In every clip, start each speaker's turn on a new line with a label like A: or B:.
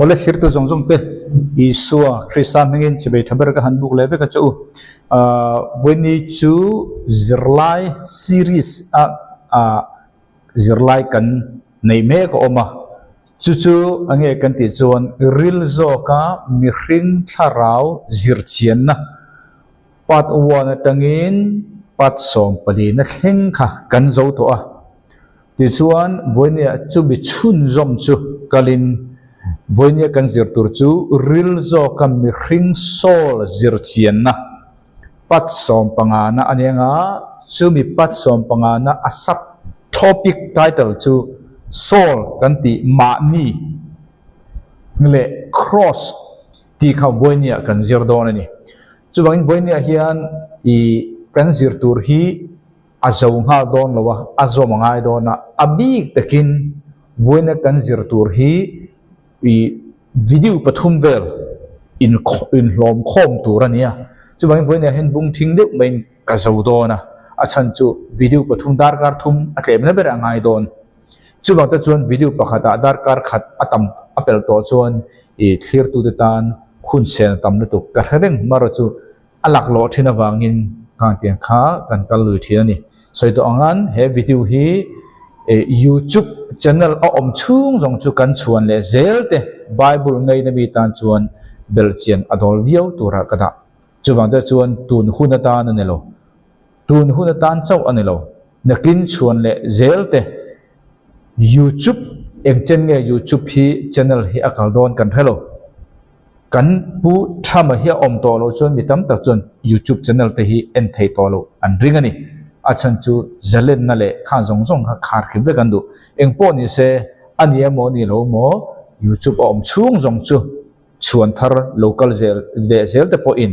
A: Awle thlirtu zawng zawng te Isua Krista hmingin chibei tha ber ka han buk leh vek a che u. Vawiini chu zirlai series a zirlai kan neih mek a awm a. Chu chu a nge kan tih chuan ril zawka mihring thlarau zirchianna part one atangin part 14 na thleng kha kan zo tawh a. Tichuan vawinia chumi chhunzawm chu kalin vawinia kan zir tur chu ril zawka mihring soul zirchianna part 15 na a ni anga chumi part 15 na a sub topic title chu soul kan tih mahni leh cross tih kha vawinia kan zir dawn a ni. Chuvangin vawinia hian ih kan zir tur hi a zo nghal dawn lo a, a zawm a ngai dawn a, a bik takin vawiina kan zir tur hi ih video pathum vel in inhlawm khawm tur a ni a, chuvangin vawiinah hian bung thing deuh maiin ka zo dawn a, a chhan chu video pathum darkar thum a tlemna ber a ngai dawn. Chuvang te chuan video pakhatah darkar khat a tam a pelh tawh chuan ih thlirtute tan hun sen a tam lutuk ka hre reng marawh chu A laklawh thin avangin khangtiang kha kan kal lui thin a ni. Sawi tawh angan he video hi YouTube channel a awm chhung zawng chu kan chhuan leh zel te Bible ngaina mi tan chuan belhchian a dawl viau turah ka dah. Chuvang te chuan tun hun atan a ni lo. Tun hun atan chauh a ni lo. Nakin chhuan leh zel te YouTube eng chen nge YouTube hi channel hi a kal dawn kan hre lo. Kan Pu Trump-a hi a awm tawh loh chuan mi tam tak chuan YouTube channel te hi en thei tawh loh an ring a ni. A chhan chu zalenna leh khan zawng zawng kha khar khip vek an duh. Eng pawh ni se, a ni emaw ni lo maw, YouTube a awm chhung zawng chu chhuan thar lo kal zel leh zel te pawhin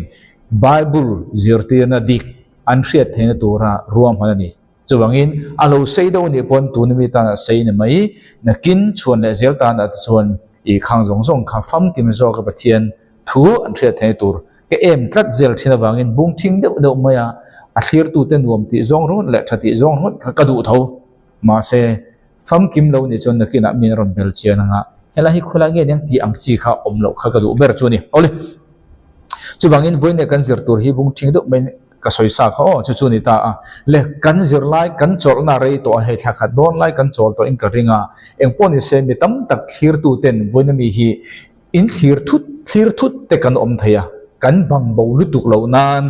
A: Bible zirtirna dik an hriat theihna tura ruahman a ni. Chuvangin a lo sei deuh anih pawn tuna mi tan a sei ni mai, nakin chhuan leh zel tan ah te chuan i khang zawng zawng kha famkim zawk a Pathian thu an hriat theih tur ka em tlat zel thin avangin bung thing deuh deuh mai a, a thlirtute nuam tih zawng ringawt leh tha tih zawng ringawt kha ka duh tho. Mahse, famkim lo nih chuan nakinah mi an rawn bel chian anga helai hi khawlai nge aniang tih ang chi kha awm loh kha ka duh ber chu a ni. Awle, chuvangin vawiin kan zir tur hi bung thing deuh maiin Ka sawi sa kha aw, chu chu ni ta a. Le, kan zirlai kan chawlhna rei tawh a, hei thla khat dawn lai kan chawl tawh in ka ring a. Eng pawh ni se, mi tam tak thlirtu ten vawiina mi hi in thlir thut thlir thut te kan awm thei a, kan bang bo lutuk loh nan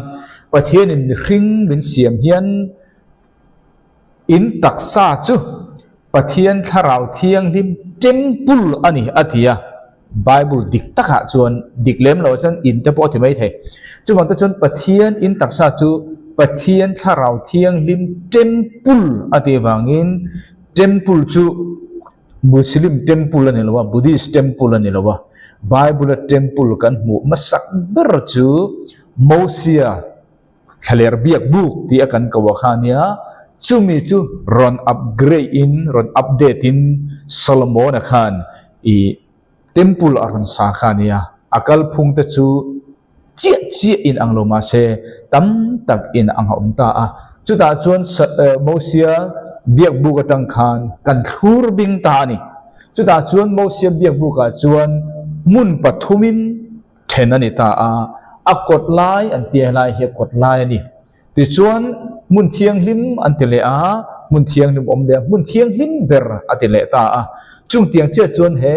A: Pathianin mihring min siam hian in taksa chu Pathian Thlarau Thianghlim temple a ni a ti a, Bible dik takah chuan dik lem lo chuan in te pawh a ti mai thei. Chuvang te chuan Pathian in taksa chu Pathian Thlarau Thianghlim temple a tih avangin temple chu Muslim temple a ni lo a, Buddhist temple a ni lo a, Bible a temple kan hmuh hmasak ber chu Mosia Thlaler biak buk tih a kan ko a kha nia, chumi chu rawn upgrade in, rawn update in Solomon-a khan i temple a rawn sa kha nia, a kalphung te chu chiah chiah in ang lo mahse tam tak in ang a awm ta a. Chutah chuan Mosia biak buk atang khan kan thlur bing ta a ni. Chutah chuan Mosia biak bukah chuan hmun pathumin Then a ni ta a, a kawt lai an ti a, helai hi a kawt lai a ni. Tichuan, hmun thianghlim an ti leh a, hmun thianghlim awm leh a, hmun thianghlim ber a ti leh ta a. Chung tiang chiah chuan he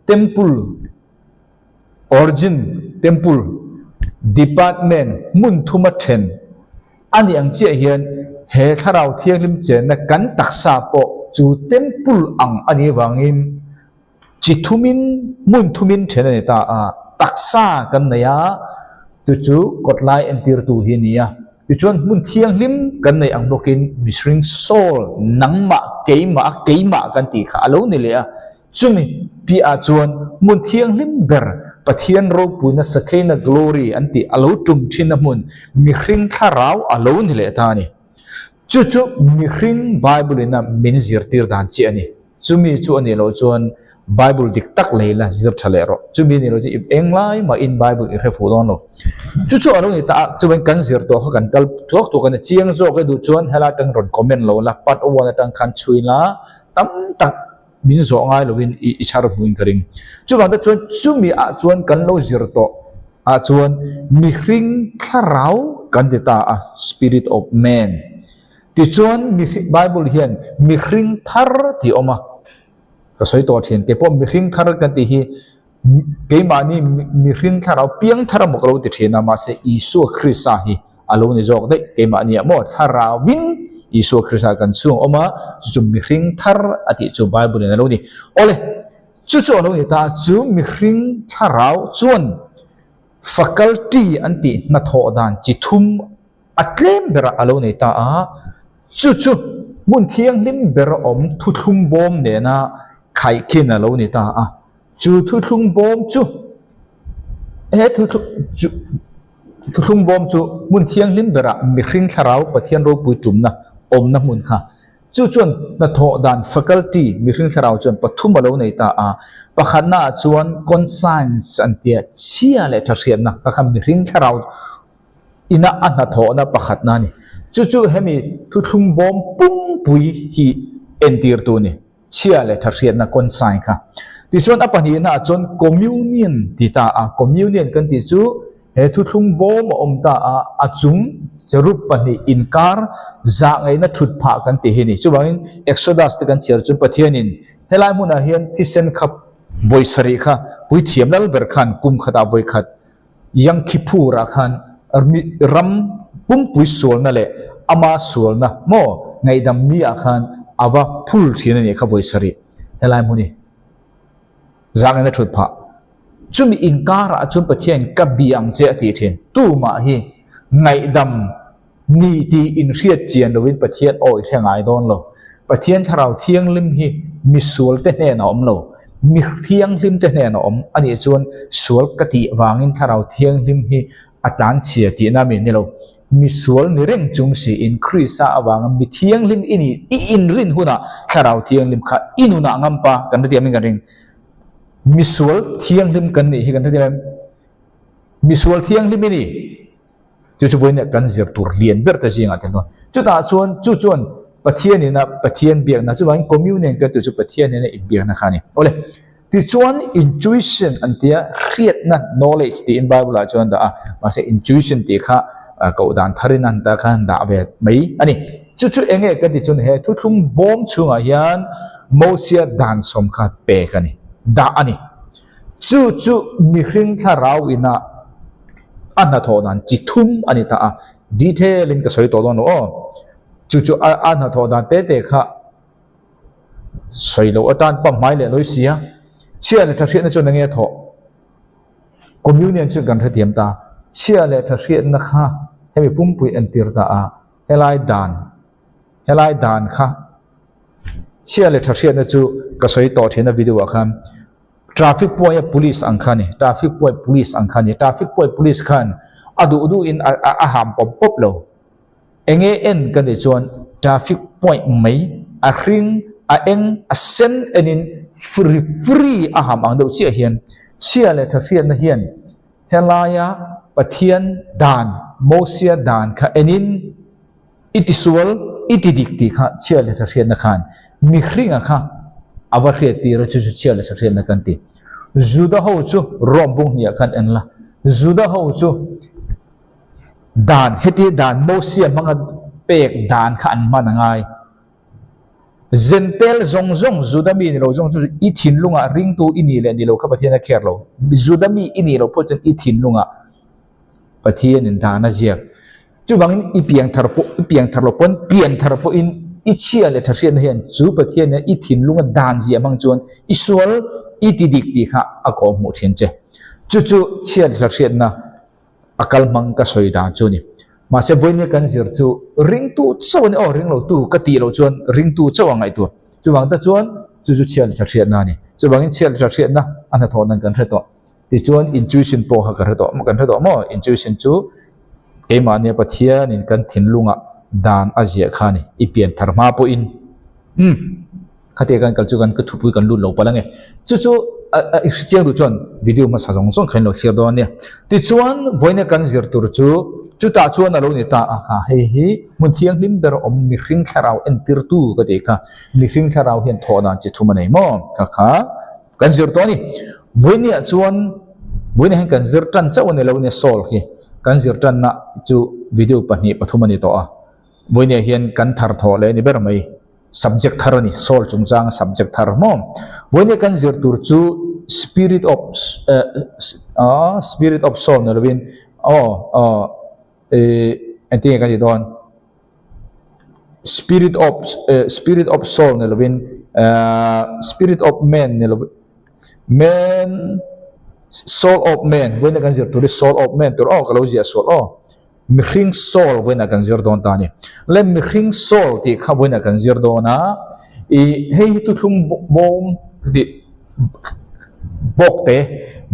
A: temple, origin temple department hmun thuma then a nih ang chiah hian he thlarau thianghlim chenna kan taksa pawh chu temple ang a nih avangin, Chi thumin, hmun thumin then a ni ta a, taksa kan nei a, chu chu kawtlai entirtu hi a ni a. Tichuan hmun thianghlim kan neih ang bawkin mihring soul, nangmah, keimah a keimah kan tih kha a lo ni leh a. Chumi piahah chuan hmun thianghlim ber, Pathian ropuina Shekinah glory an tih a lo tum thinna hmun, mihring thlarau a lo ni leh ta a ni. Chu chu mihring Bible-in a min zirtir dan chiah a ni. Chumi chu a nih loh chuan Bible dik tak lei la zir tha leh rawh. Chumi a nih loh chu i englai mahin Bible i hre fuh dawn lo. Chu chu a lo ni ta a, chuan kan zir tawh kha kan kal thuak thuak a ni. Chiang zawk e duh chuan helai atang rawn comment lo la, part one atang khan chhui la tam tak. min zawh ngai lovin i i chhar hmuin ka ring. Chuvang te chuan chumi ah chuan kan lo zir tawh ah chuan mihring thlarau kan ti ta a, spirit of man. Tichuan mihring Bible hian mihring thar tih a awm a, ka sawi tawh thin kei pawh mihring thar kan tih hi keimahni mihring thlarau piang thar emaw ka lo ti thin a, mahse Isua Krista hi a lo ni zawk daih keimahni ah maw thlarauin Isua Krista kan chhung a awm a, chu chu mihring thar a tih chu Bible in a lo ni. Awle, chu chu a lo ni ta, chu mihring thlarau chuan faculty an tih hnathawh dan chi thum A tlem berah a lo nei ta a, chu chu hmun thianghlim ber a awm thuthlung bawm nena khaihkhin a lo ni ta a. Chu thuthlung bawm chu he thuthlung chu thuthlung bawm chu hmun thianghlim berah mihring thlarau Pathian ropui tumna awmna hmun kha Chu chuan hnathawh dan faculty mihring thlarau chuan pathum a lo nei ta a, pakhatnaah chuan conscience an tia chhia leh tha hriatna kha kha mihring thlarau ina a hnathawhna pakhatna a ni. Chu chu hemi thuthlung bawm pumpui hi entirtu a ni, chhia leh tha hriatna consign kha. Tichuan a pahnihnaah chuan communion ti ta a, communion kan tih chu he thuthlung bawm a awm ta a, a chung cherub pahnih inkar zah ngaihna thut phah kan tih hi a ni. Chuvangin Exodus te kan chhiar chuan Pathianin helai hmunah hian thisen kha vawi sarih kha puithiam lal ber khan kum khatah vawi khat Yang Kippur ah khan ram pumpui sualna leh ama sualna maw ngaihdam ni ah khan a va phul thin a nih kha vawi sarih helai hmun hi zangin a thut phah. Chumi inkar ah chuan Pathian ka bia ang che a tih thin. Tumah hi ngaihdam Ni tih inhriat chian loin Pathian aw i hre ngai dawn lo. Pathian Thlarau Thianghlim hi misualte hnenah a awm lo, mi thianghlimte hnenah a awm. Anih chuan sual ka tih vangin Thlarau Thianghlim hi a tlanchhia tihna mi ni lo. Misual ni reng chung siin Krista avanga mi thianghlim i nih i inrin hunah Thlarau Thianghlim kha i nunah ngampa kan hrethiam in kan ring. Misual thianghlim kan nih hi kan hrethiam em? Misual thianghlim i ni. Chu chu vawiin kan zir tur lian ber te zingah te nuan. Chutah chuan chu chuan Pathian ina Pathian biakna chuvangin communion kan tih chu Pathian ina inbiakna kha a ni. Awle, tichuan intuition an tia hriatna knowledge tiin Bible ah chuan dah a, mahse intuition tih kha koh dan tharin an ta khan dah ve mai a ni. Chu chu eng nge kan tih chuan he thuthlung bawm chhungah hian Mosia dan sawm kha pek a ni, dah a ni. Chu chu mihring thlarau ina a hnathawh dan chi thum a ni ta a, detail in ka sawi tawh dawn lo aw. Chu chu a a hnathawh dan te te kha sawi loh atan pump hmai leh lawi si a, chhia leh tha hriatna chuan enge a thawh? Communion chu kan hrethiam ta, chhia leh tha hriatna kha hemi pumpui entir ta a, helai dan helai dan kha chhia leh tha hriatna chu ka sawi tawh thin a video ah khan. Traffic puaia police ang kha a ni, traffic puai police ang kha a ni. Traffic puai police khan a duh duhin a a ham pawp pawp lo. Eng nge en ka nih chuan traffic point mai a hring, a eng, a sen enin free free a ham ang deuh chiah hian chhia leh tha hriatna hian helaia Pathian dan, Mosia dan kha enin, I ti sual, i ti dik tih kha chhiat leh tha hriatna khan mihringa kha a va hriat tir a, chu chu chhiat leh tha hriatna kan ti. Juda ho chu Rome bung hniah khan en la, Juda ho chu dan heti dan Mosia hmanga pek dan kha an hman a ngai. Zentel zawng zawng Juda mi ni lo zawng chu i thinlungah ringtu i nih leh ni lo kha Pathian a kher lo. Juda mi i nih loh pawh chuan i thinlungah Pathianin dan a ziak. Chuvangin i piangthar pawh i piangthar loh pawn pianthar pawhin i chhia leh tha hriatna hian chu Pathian hian i thinlunga dan ziah hmang chuan i sual i ti dik tih kha a kawh hmuh thin che. Chu chu chhia leh tha hriatna a kal hmang ka sawi dan chu a ni. Mahse vawinia kan zir chu ringtu chauh a ni aw ringlotu ka tih loh chuan ringtu chauh a ngaihtuah. Chuvang te chuan chu chu chhia leh tha hriatna a ni. Chuvangin chhia leh tha hriatna a hnathawh nan kan hre tawh. Tichuan intuition pawh kha kan hre tawh kan hre tawh maw? Intuition chu keimahnia Pathianin kan thinlungah dan a ziah kha a ni. I pian thar hma pawhin umm khatia kan kal chu kan ka thupui kan lut lo palh ange. Chu chu. i hre chiang duh chuan video hmasa zawng zawng kha in lo thlir dawn a nia. Tichuan vawiina kan zir tur chu chutah chuan a lo ni ta a kha hei hi hmun thianghlim ber awm mihring thlarau entirtu ka tih kha mihring thlarau hian thawh dan chi thum a nei maw kha kha kan zir tawh a ni. Vawiiniah chuan vawiina hian kan zir tan chauh a ni lo nia Saul hi kan zir tanna chu video pahnih pathum a ni tawh a vawiiniah hian kan thar thawh leh a ni ber mai. Subject thar a ni, soul chungchanga subject thar maw? Vawinia kan zir tur chu spirit of spirit of soul ni lovin aw eh engtin nge kan tih dawn spirit of spirit of soul ni lovin spirit of man ni lovin man soul of man vawinia kan zir tur hi soul of man tur aw ka lo ziah sual aw. Mihring soul vawiinah kan zir dawn ta a ni. Le mihring soul tih kha vawiinah kan zir dawn a, ih hei hi thuthlung bawm tih bawkte,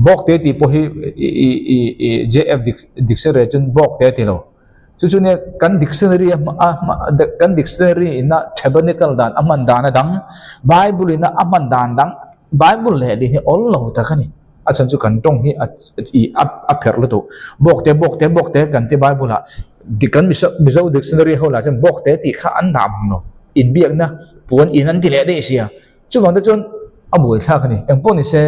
A: bawkte tih pawh hi ih ih ih JF dictionary ah chuan bawkte a ti lo. Chu chu nia kan dictionary a a kan dictionary ina tabernacle dan a hman dan a dang, bible ina a hman dan dang, bible leh leh hi awl lo tak a ni. A chhan chu kan tawng hi a ih a pherh lutuk. Bawkte bawkte bawkte kan ti Bible ah dik kan Mizo Mizo dictionary ho lah chuan bawkte tih kha an dah mang lo. Inbiakna puan in an ti leh daih sia. Chuvang te chuan a buaithlak a ni. Engpawh ni se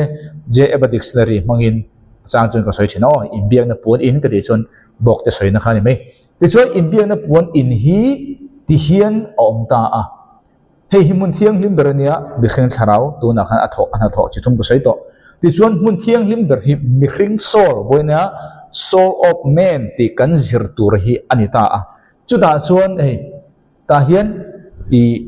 A: JF a dictionary hmangin a chang chuan ka sawi thin a aw inbiakna puan in ka tih chuan bawkte sawina kha a ni mai. Tichuan inbiakna puan in hi ti hian a awm ta a. Hei hi hmun thianghlim ber a nia, mihring thlarau tunah khan a thawh a hnathawh chi thum ka sawi tawh. Tichuan hmun thianghlim ber hi mihring soul vawiina soul of man tih kan zir tur hi a ni ta a. Chutah chuan hei tah hian ih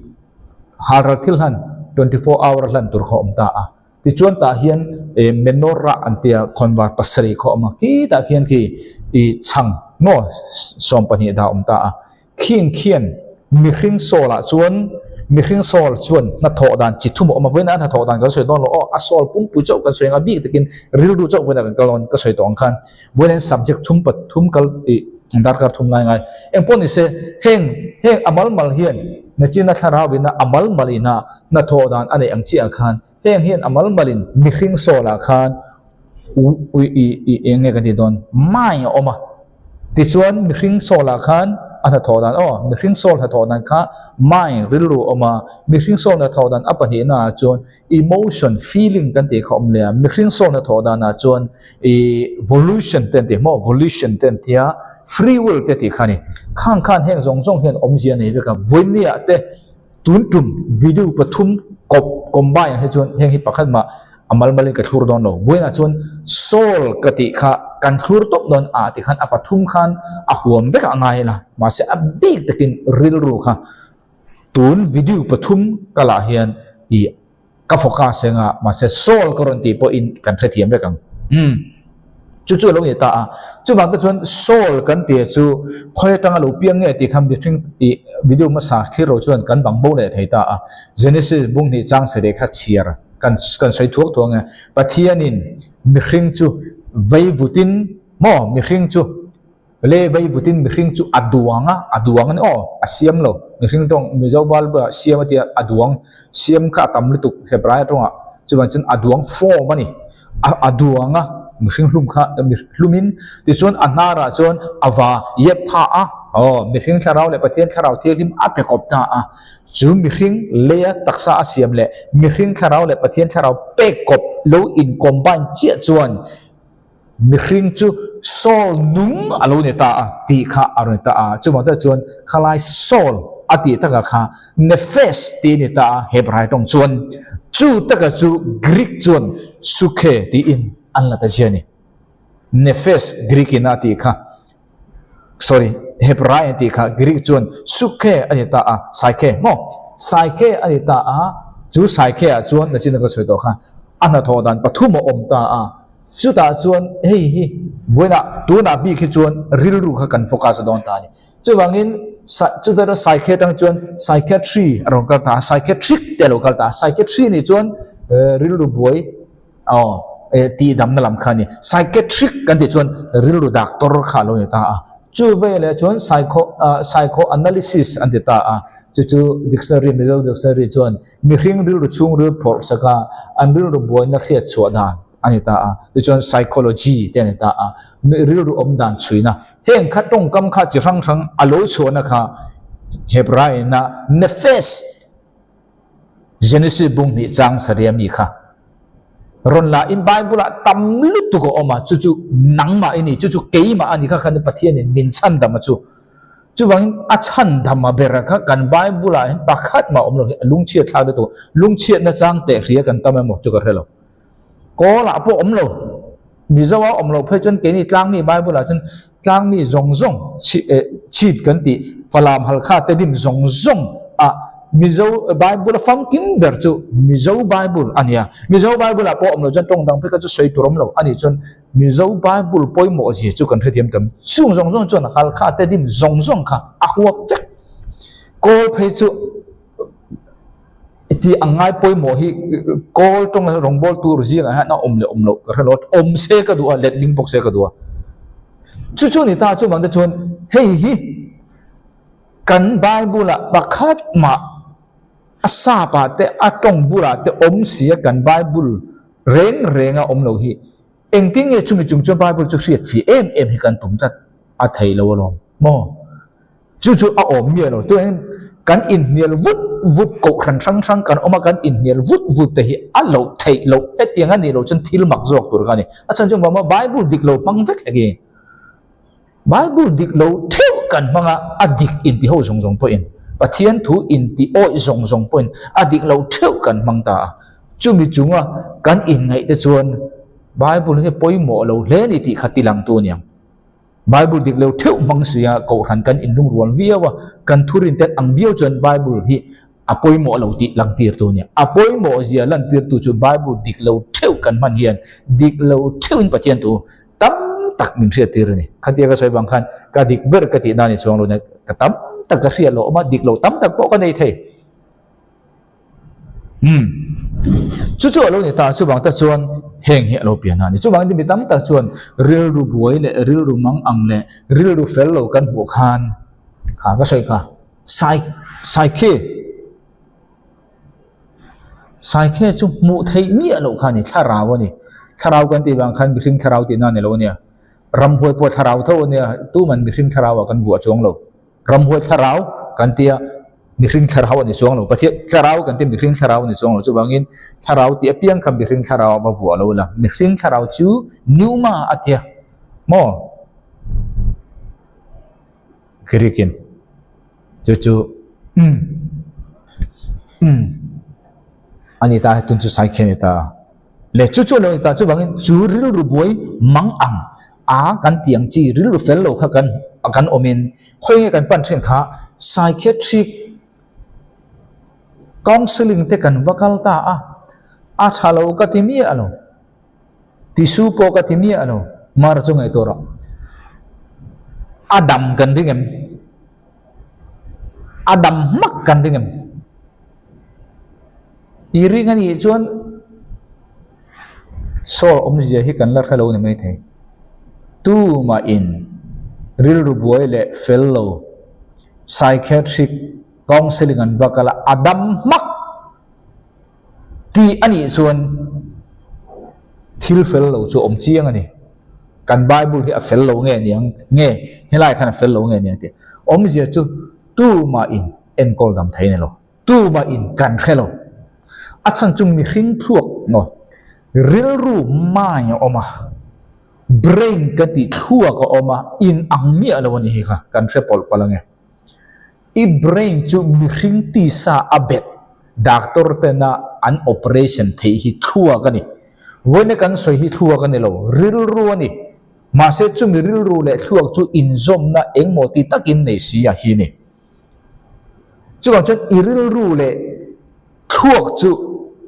A: halral thil hlan 24 hour hlan tur kha a awm ta a. Tichuan tah hian ih menorah an tia khawnvar pasarih kha a awm a, khitah khian khi ih chhang maw 12 dah a awm ta a. Khing khian mihring soul ah chuan mihring soul chuan hnathawh dan chi thum a awm a, vawiin a hnathawh dan kan sawi dawn lo aw, a soul pumpui chauh kan sawi ang a bik takin rilru chauh vawiin ah kan kal dawn ka sawi tawh ang khan vawiin hian subject thum pathum kal ih darkar thum lai ngai engpawh ni se heng heng a mal mal hian nachina thlarau ina a mal mal ina hnathawh dan a neih ang chiah khan Heng hian a mal malin mihring sawlah khan eng nge kan tih dawn mai a awm a. Tichuan mihring sawlah khan a hnathawh dan aw mihring sawl hnathawh dan kha mai rilru a awm a. Mihring sawl hnathawh dan a pahnihna ah chuan emotion feeling kan tih kha a awm leh a. Mihring sawl hnathawh dan ah chuan ih volition te an tih maw volition te an tia free will te tih kha a ni. Khang khan heng zawng zawng hian awmzia a nei vek a. Vawinia te. Tun tum video pathum kawp combine ah hi chuan heng hi pakhat mah a mal malin ka thlur dawn lo. Vawiinah chuan soul ka tih kha kan thlur tawp dawn a tih khan a pathum khan a huam vek a ngai ila mahse a bik takin rilru kha tun video pathum ka lah hian ih Ka focus eng a, mahse soul ka rawn tih pawhin kan hrethiam vek ang. Umm. Chu chu a lo ni ta a. Chuvang te chuan soul kan tih chu khawi atanga lo piang nge tih kha mihring ih video hmasa thlir lo chuan kan bang bo leh thei ta a. Genesis bung hnih chang sarih kha chhiar kan kan sawi thuak thuak ang e. Pathianin mihring chu veivutin maw mihring chu Le vei vutin mihring chu a duang a, a duang a ni aw, a siam lo. Mihring tawng Mizo Bible ah siam a tia, a duang, siam kha a tam lutuk Hebrai tawngah chuvang chuan a duang form a ni. A a duang a, mihring hlum kha hlumin tichuan a hnarah chuan a va yep pha a, aw mihring thlarau leh Pathian thlarau thianghlim a pe kawp ta a. Chu mihring leia taksa a siam leh mihring thlarau leh Pathian thlarau pek kawp lo in combine chiah chuan Mihring chu Saul nung a lo ni ta a tih kha a rawn ta a. Chuvang tak chuan khalai Saul a tih taka kha Nephesh tih a ni ta a, Hebrai tawng chuan. Chu taka chu Greek chuan Sukhe tiin an la ta zia a ni. Nephesh Greek in a tih kha, sorry, Hebrai an tih kha Greek chuan Sukhe a ni ta a, Saikhe maw? Saikhe a ni ta a, chu Saikhe ah chuan nachin ka sawi tawh kha a hnathawh dan pathum a awm ta a. Chutah chuan hei hi buainah tunah bik hi chuan rilru kha kan focus dawn ta a ni. Chuvangin chutah erawh saikhe atang chuan psychiatry a rawn kal ta a, psychiatric te a lo kal ta a. Psychiatry nih chuan rilru buai aw tihdamna lam kha a ni. Psychiatric kan tih chuan rilru doctor kha a lo ni ta a. Chu veleh chuan psycho psychoanalysis an ti ta a. Chu chu dictionary, Mizo dictionary chuan mihring rilru chhungril phawrh sak a, an rilru buaina hriat chhuah dan a ni ta a. Tichuan psychology te a ni ta a, rilru awm dan chhuina. Heng kha tawngkam kha chi hrang hrang a lo chhuahna kha Hebraina nefesh Genesis bung hnih chang saria mi kha rawn la in Bible ah tam lutuk a awm a, chu chu nangmah i ni, chu chu keimah a ni kha khan Pathianin min chhandam a chu. Chuvangin a chhandam a ber kha kan Bible ah hian pakhat mah awm lo hi a lungchhiat thlak lutuk a, lungchhiatna chang teh hria kan tam emaw chu ka hre lo. Kawl ah pawh awm lo, Mizo a awm loh phei chuan keini tlangmi Bible ah chuan tlangmi zawng zawng chhit kan tih Falam Halkha Tedim zawng zawng ah Mizo Bible a famkim ber chu Mizo Bible a nia. Mizo Bible ah pawh awm loh chuan tawng dang phei kha chu sawi tur awm lo a nih chuan Mizo Bible pawimawh zia chu kan hrethiam tam. Chung zawng zawng chuan Halkha Tedim zawng zawng kha a huap vek. Kawl phei chu Ti ang ngai pawimawh hi kawl tawng rawngbâwl tur zingah hian a awm leh awm loh ka hre lo a, awm se ka duh a, letling bawk se ka duh a. Chu chu ni ta chuvang te chuan hei hi kan Bible ah pakhat mah a sap ah te a tawng bulah te awm si a kan Bible reng reng a awm lo hi engtin nge chumi chung chuan Bible chu hriat si em em hi kan tum tlat a thei lo alawm maw? Chu chu a awm miah lo. Tunah hian kan inhnial vut vut, kohhran hrang hrang kan awm a, kan inhnial vut vut te hi a loh theih loh. Hetiang a nih loh chuan thil mak zawk tur kha a ni. A chhan chu engvang maw Bible dik lo hmang vek hlek i. Bible dik lo theuh kan hmang a, a dik inti ho zawng zawng pawhin, Pathian thu inti awih zawng zawng pawhin a dik lo theuh kan hmang ta a. Chumi chunga kan inngaih te chuan Bible hi pawimawh lo hle a ni tih kha tilangtu a niang. Bible dik lo theuh hmang si a, kohhran kan inlungrual viau a, kan thurin tet ang viau chuan Bible hi a pawimawh lo tih langtirtu a nia. A pawimawh zia lantirtu chu Bible dik lo theuh kan hman hian dik lo theuhin Pathian tu tam tak min hriattir a ni. Khatia ka sawi vang khan ka dik ber ka tih nan i chuang lo nia, ka tam tak ka hriat loh awm a, dik lo tam tak pawh ka nei thei. Umm. Chu chu a lo ni ta, chuvang tak chuan heng hi a lo pian a ni. Chuvangin mi tam tak chuan rilru buai leh rilru mang ang leh rilru fel lo kan hmuh khan kha ka sawi kha sai saikhe saikhe chu hmuh theih miah loh kha a ni, thlarau a ni. Thlarau kan tih vang khan mihring thlarau tihna a ni lo a nia. Ramhuai pawh thlarau tho a nia, tuman mihring thlarau ah kan vuah chuang lo. Ramhuai thlarau kan tia mihring thlarau a ni chuang lo. Pathian thlarau kan tia mihring thlarau a ni chuang lo. Chuvangin thlarau tih apiang kha mihring thlarau a va vuah lo la. Mihring thlarau chu pneuma a tia maw? Greek in chu chu umm umm a ni ta tun chu sai khi a ni ta. Le chu chu a lo ni ta chuvangin chu rilru buai mang ang a kan tih ang chi rilru fel lo kha kan kan awmin khawi nge kan pan thin kha psychiatric counselling te kan va kal ta a, a tha lo ka ti miah lo, tissue pawh ka ti miah lo, mar chu ngaihtuah rawh a dam kan ring em? A dam hmak kan ring em? I ring a nih chuan Saul awmzia hi kan la hre lo ni maithei. Tumah in rilru buai leh fel lo psychiatric counselling an va kal a, a dam hmak tih a nih chuan thil fel lo chu awm chiang a ni. Kan Bible hi a fel lo nge niang nge helai khan a fel lo nge niang tih awmzia chu tumah in enkawl dam thei ni lo. Tumah in kan hre lo. A chhan chu mihring thluak maw rilru mind a awm a, brain kan tih thluak a awm a, in ang miah lo a ni hi kha kan hre pawlh palh ange. I brain chu mihring tisa a bet doctor tena an operation theih hi thluak a ni. Vawiina kan sawi hi thluak a ni lo, rilru a ni. Mahse chumi rilru leh thluak chu inzawmna engmaw ti takin nei si a hi ni. Chuvang chuan i rilru leh thluak chu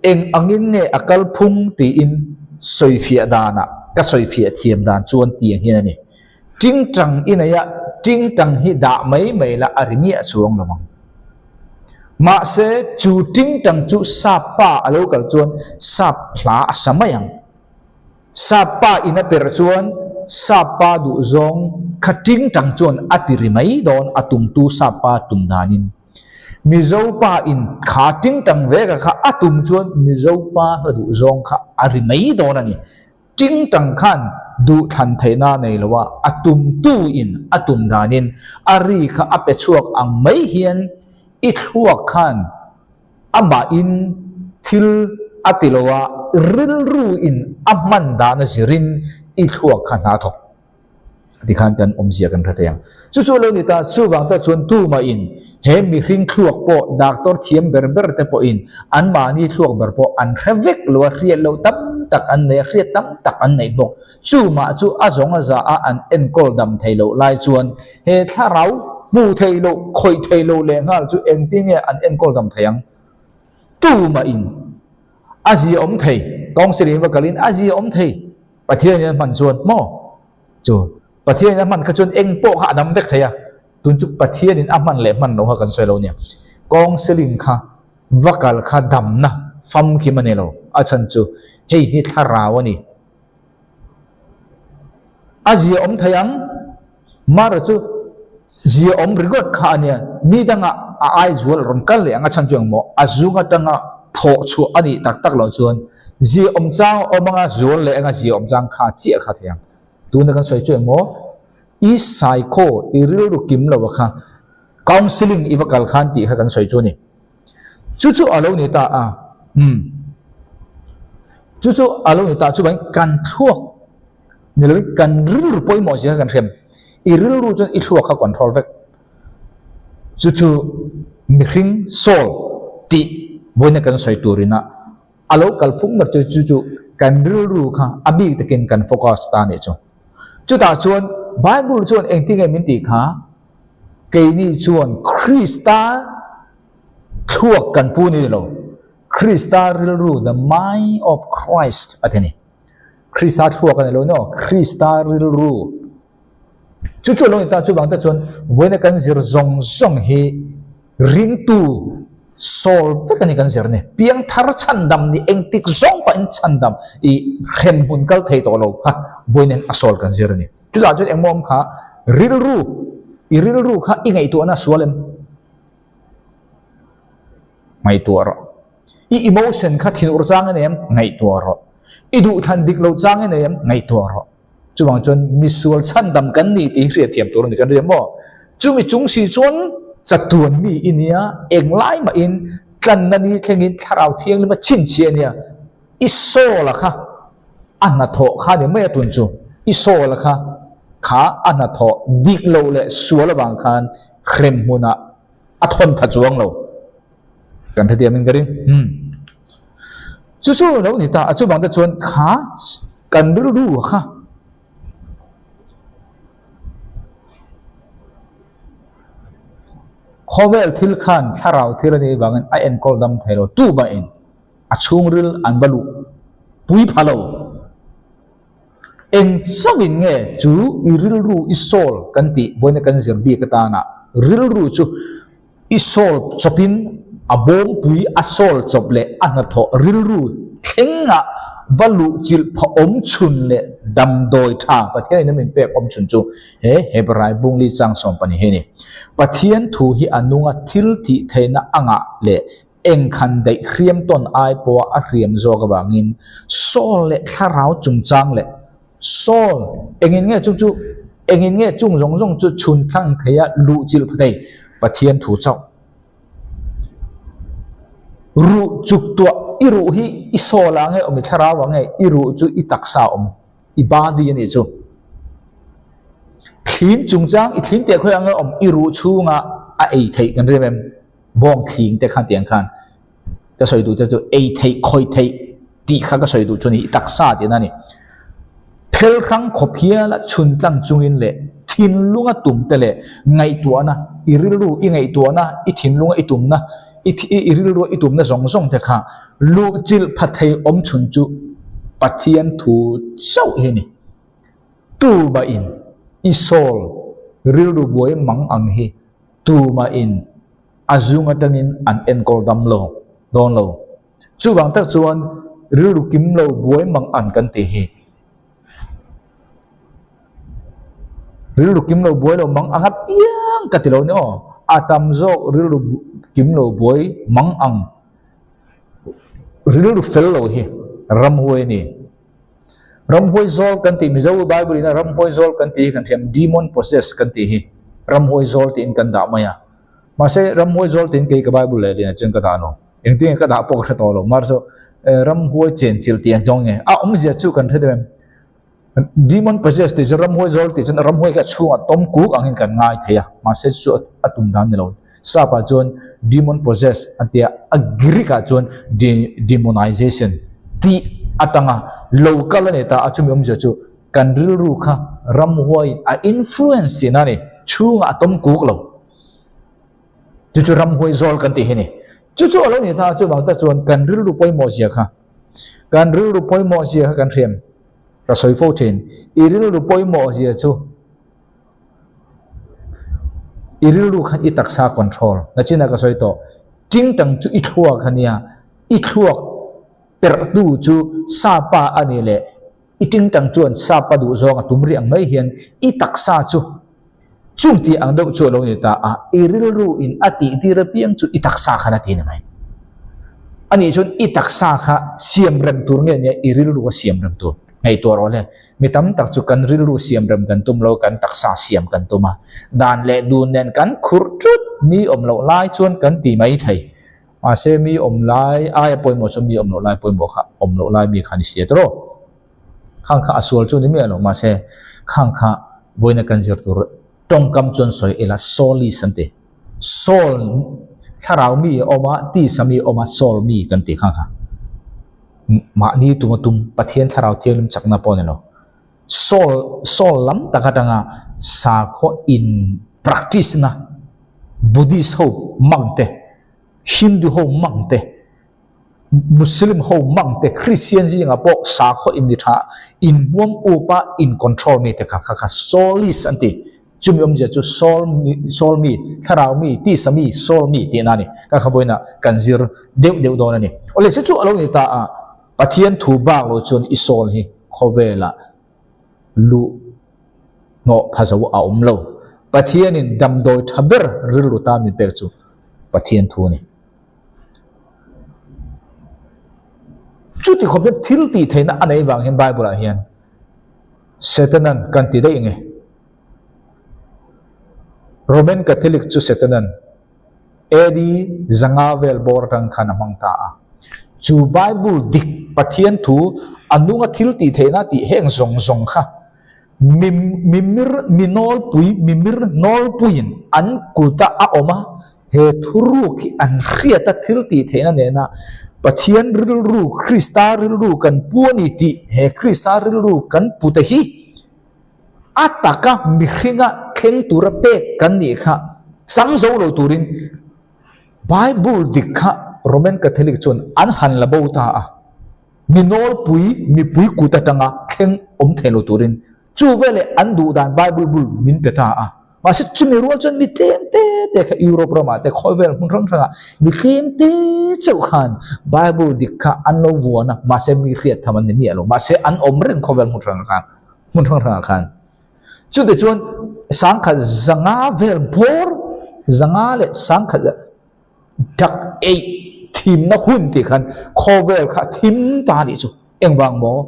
A: eng angin nge a kal phung tiin sawifiah danah ka sawifiah thiam dan chuan tiang hian a ni. Tingtang i nei a, tingtang hi dah mai mai la a ri miah chuang lo ang. Mahse chu tingtang chu sap pa a lo kal chuan sap hla a sa mai ang. Sap pa in a perh chuan sap pa duh zawng kha tingtang chuan a ti ri mai dawn a tumtu sap pa tum danin. Mizo pa in kha tingtang veka kha a tum chuan Mizo pa hla duh zawng kha a ri mai dawn a ni. Tingtang khan duh thlan theihna nei lo a, a tumtu in a tum danin a ri kha a pe chhuak ang mai hian i thluak khan amahin thil a ti lo a, rilru in a hman dan a zirin i thluak kha hna thawk. Tikhan kan awmzia kan hre thei ang. Chu chu a lo ni ta, chuvang tak chuan tumahin he mihring thluak pawh doctor thiam ber ber te pawhin anmahni thluak ber pawh an hre vek lo a, hriat loh tam tak an nei a, hriat tam tak an neih bawk. Chumah chu a zawng a za a an enkawl dam thei loh lai chuan he thlarau hmu thei loh, khawih thei loh lehnghal chu engtin nge an enkawl dam thei ang? Tumahin a zia awm thei, kawngsirin va kalin a zia awm thei. Pathian in a hman chuan maw? Chu Pathian in a hman kha chuan eng pawh kha a dam vek thei a, tun chu Pathian in a hman leh hman loh kha kan sawi lo nia. Counselling kha va kal kha damna famkim a ni lo, a chhan chu hei hi thlarau a ni. A zia awm thei ang, Mara chu zia awm ringawt kha a nia, ni dangah a ai zual rawn kal leh ang a chhan chu engmaw a zung atanga thawh chhuah a nih tak tak loh chuan zia awm chang a awm anga zual leh anga zia awm chang kha chiah kha thei ang. Tuna kan sawi chu engmaw i saikhaw i rilru kim lo a kha counselling i va kal khan tih kha kan sawi chu a ni. Chu chu a lo ni ta a, umm chu chu a lo ni ta chuvangin kan thluak Ni loin kan rilru pawimawh zia kha kan hrem. I rilru chuan i thluak kha control vek. Chu chu mihring soul tih vawiina kan sawi turina a lo kal phung ber chu chu chu kan rilru kha a bik takin kan focus ta nih chu. Chutah chuan Bible chuan engtin nge min tih kha keini chuan Krista thluak kan pu ni lo. Krista rilru the mind of Christ a ti a ni. Krista thluak a ni lo no, Krista rilru. Chu chu lo ni ta chuvang te chuan vawiina kan zir zawng zawng hi ringtu sawl vek a ni kan zir ni. Piangthar chhandam ni engtik zawng pahin chhandam i hrem hmun kal thei tawh lo kha vawiin hian a sawl kan zir a ni. Chutah chuan engmaw awm kha rilru, i rilru kha i ngaihtuahna sual em? Ngaihtuah rawh. I emotion kha thinur chang i nei em? Ngaihtuah rawh. I duhthlan dik lo chang i nei em? Ngaihtuah rawh. Chuvang chuan misual chhandam kan ni tih hi hriatthiam tur a ni kan ri maw? Chumi chung si chuan chatuan mi i nia, englai mahin tlanna ni thlengin thlarau thianghlim a chhinchhiah a nia. I soul-a kha a hnathawh kha ni mai a tun chu. I soul-a kha kha a hnathawh dik loh leh sual avang khan hrem hmunah a thawn pha chuang lo. Kan hrethiam in ka ring. Hmm. Chu chu lo ni ta, a chuvang te chuan kha kan rilru kha khawvel thil khan thlarau thil a nih vangin a enkawl dam thei lo tu mahin a chhungril an va luh pui pha lo. Eng chauhin nge chu i rilru i soul kan tih vawiina kan zir bik atana rilru chu i soul chawpin a bawngpui a soul chawp leh a hnathawh rilru thlengah va luh chilh pha awm chhun leh damdawi tha Pathianin a min pek awm chhun chu he Hebrai bungli chang 12 hi a ni. Pathian thu hi a nunga thil tih theihna angah leh Engkhan daih hriam tawn ai pawha a hriam zawk avangin Saul leh thlarau chungchang leh Saul engin nge chung chu engin nge chung zawng zawng chu chhun thlang theia luh chilh pha thei Pathian thu chauh. Ruh chuk tuah i ruh hi i Saul ah nge awm i thlarau ah nge i ruh chu i taksa awm i body a nih chu. Thling chungchang i thling teh khawiah nge awm i ruh chhungah a ei theih kan rim em? Bawng thling te khan tiang khan ka sawi duh te chu ei theih khawih theih tih kha ka sawi duh chu ni taksa tihna a ni. Phel hrang khawp hiala chhun tlang chungin leh thinlunga tum te leh ngaihtuahna i rilru i ngaihtuahna i thinlunga i tumna i i rilrua i tumna zawng zawng te kha luhchilh pha thei awm chhun chu Pathian thu chauh hi a ni. Tumahin i sawl rilru buai mang ang hi Tumahin a zung atangin an enkawl dam lo dawn lo. Chuvang tak chuan rilru kim lo buai mang an kan tih hi. Rilru kim lo buai lo mang ang apiang ka ti lo ni aw. A tam zawk rilru kim lo buai mang ang rilru fel lo hi ramhuai a ni. Ramhuai zawl kan tih Mizo Bible ina ramhuai zawl kan tih hi kan hriam demon possess kan tih hi ramhuai zawl tiin kan dah mai a. Mahse ramhuai zawl tiin kei ka Bible leh lianah chuan ka dah lo. Engtin nge ka dah pawh ka hre tawh lo. Mahse ramhuai chenchilh tih ang zawng nge a awmzia chu kan hre deuh em? Demon possessed tih chu ramhuai zawl tih chuan ramhuai kha a chhungah tawm kuk angin kan ngai thei a, mahse chu a tum dan ni lo. Sap ah chuan demon possessed an ti a, a Greek ah chuan demonization tih atanga lo kal a ni ta a, chumi awmzia chu kan rilru kha ramhuaiin a influence tihna a ni, chhungah a tawm kuk lo. Chu chu ramhuai zawl kan tih hi a ni. Chu chu a lo ni ta a, chuvang tak chuan kan rilru pawimawh zia kha, kan rilru pawimawh zia kha kan hriam. Ka sawi fo thin, i rilru pawimawh zia chu i rilru khan i taksa control. Nachina ka sawi tawh, tingtang chu i thluak a nia, i thluak perhtu chu sapa a ni leh i tingtang chuan sapa duh zawng a tum rih ang mai hian i taksa chu Chung tih ang deuh chu a lo ni ta a, i rilru in a tih tir apiang chu i taksa khan a ti ni mai. A nih chuan i taksa kha siam rem tur nge nia i rilru a siam rem tur? Ngaihtuah rawh le, mi tam tak chu kan rilru siam rem kan tum lo, kan taksa siam kan tum a. Dan leh dun nen kan khurh thut, mi awm loh lai chuan kan ti mai thei. Mahse mi awm lai aia pawimawh chu mi awm loh lai pawimawh kha awm loh lai mi kha ni si a tawrh. Khang kha a sual chu ni miah lo mahse khang kha vawiina kan zir tur tawngkam chuan sawi ila soulish an ti. Soul thlarau mi a awm a, tisa mi a awm a, soul mi kan tih khang kha. Mahni tuma tum Pathian thlarau thianghlim chakna pawh a ni lo. Soul soul lam tak atanga sakhaw in practice na Buddhist ho mang te, Hindu ho mang te, Muslim ho mang te Christian zingah pawh sakhaw in ni tha in hmuam up a in control mi te kha kha kha soulish an ti. Chumi awmzia chu soul mi soul mi thlarau mi tisa mi soul mi tihna a ni. Ka kha vawiinah kan zir deuh deuh dawn a ni. Awle chu chu a lo ni ta a Pathian thu bak lo chuan i soul hi khawvelah luh hnawh pha zo a awm lo. Pathianin damdawi tha ber rilru tan min pek chu Pathian thu a ni. Chuti khawp hian thil tih theihna a nei vang hian Bible ah hian Setanan kan ti daih nge? Roman Catholic chu Setanan AD 500 vel bawr atang khan a hmang ta a. Chu Bible dik Pathian thu a nunga thil tih theihna tih heng zawng zawng kha mi mimir mi nawlpui mimir nawlpuiin an kuta a awm a. He thuruk hi an hriat a thil tih theihna nena Pathian rilru, Krista rilru kan pu a ni tih he Krista rilru kan pute hi a taka mihringa thleng tura pek kan nih kha chang zo lo turin Bible dik kha Roman Catholic chuan an han la bo ta a, mi nawlpui mipui kut atanga thleng awm thei lo turin chu veleh an duh dan Bible bul min pe ta a. Mahse chumi rual chuan mi tlem te te kha Europe ramah te khawvel hmun hrang hrangah mi tlem te chauh khan Bible dik kha an lo vuan a, mahse mi hriat tham an ni miah lo. Mahse an awm reng khawvel hmun hrangah khan, hmun hrang hrangah khan. Chutih chuan 500 vel bawr, 500 leh 100 Dak eih thimna hun tih khan khawvel kha thim ta nih chu. Engvang maw?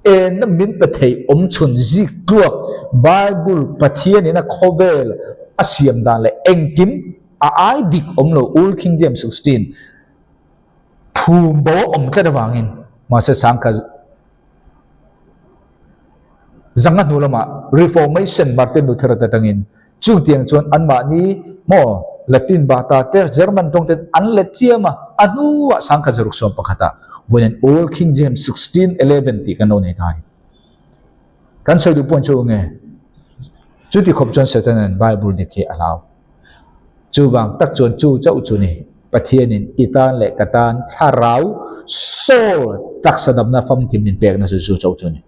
A: Enna min pe thei awm chhun zik tluak Bible Pathian in a khawvel a siam dan leh engkim a ai dik awm lo Old King James 16 phum bo a awm tlat avangin mahse sangkha Zanga hnu lamah Reformation Martin Luther te atangin chutiang chuan anmahni maw Latin bata te German tawng te an let chiam a, a hnuah 1611 ah vawiin Old King James 1611 tih kan lo nei ta a ni. Kan sawi duh pawh chu nge chuti khawp chuan Satan-a'n Bible dik hi a hlau. Chuvang tak chuan chu chauh chu ni Pathianin i tan leh ka tan thlarau, soul, taksa damna famkim min pekna chu chu chauh chu ni.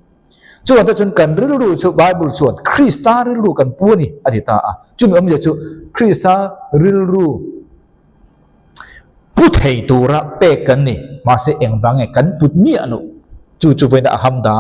A: Chuan te chuan kan rilru chu Bible chuan Krista rilru kan pu a ni a ti ta a. Chumi awmzia chu Krista rilru pu thei tura pek kan ni. Mahse engvang nge kan put miah loh? Chu chu vawiin a hamda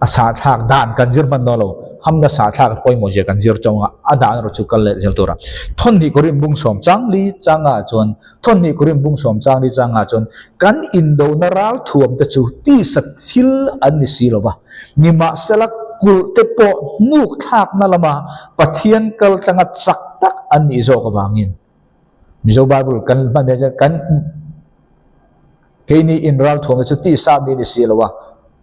A: a sahthlak dan kan zir hman dawn lo. Hamna sahthlak pawimawh zia kan zir chauh a, a dah erawh chu kal leh zel tur a. Thawnhnih Korin bung sawm chang li changah chuan Thawnhnih Korin bung sawm chang li changah chuan kan indona ral thuam te chu tisa thil an ni si lo va, nimahsela kulh te pawh hnuk thlakna lama Pathian kal tlanga chak tak an nih zawk avangin Mizo Bible kan hman hian chuan kan keini inral thuam te chu tisa mi ni si lo a,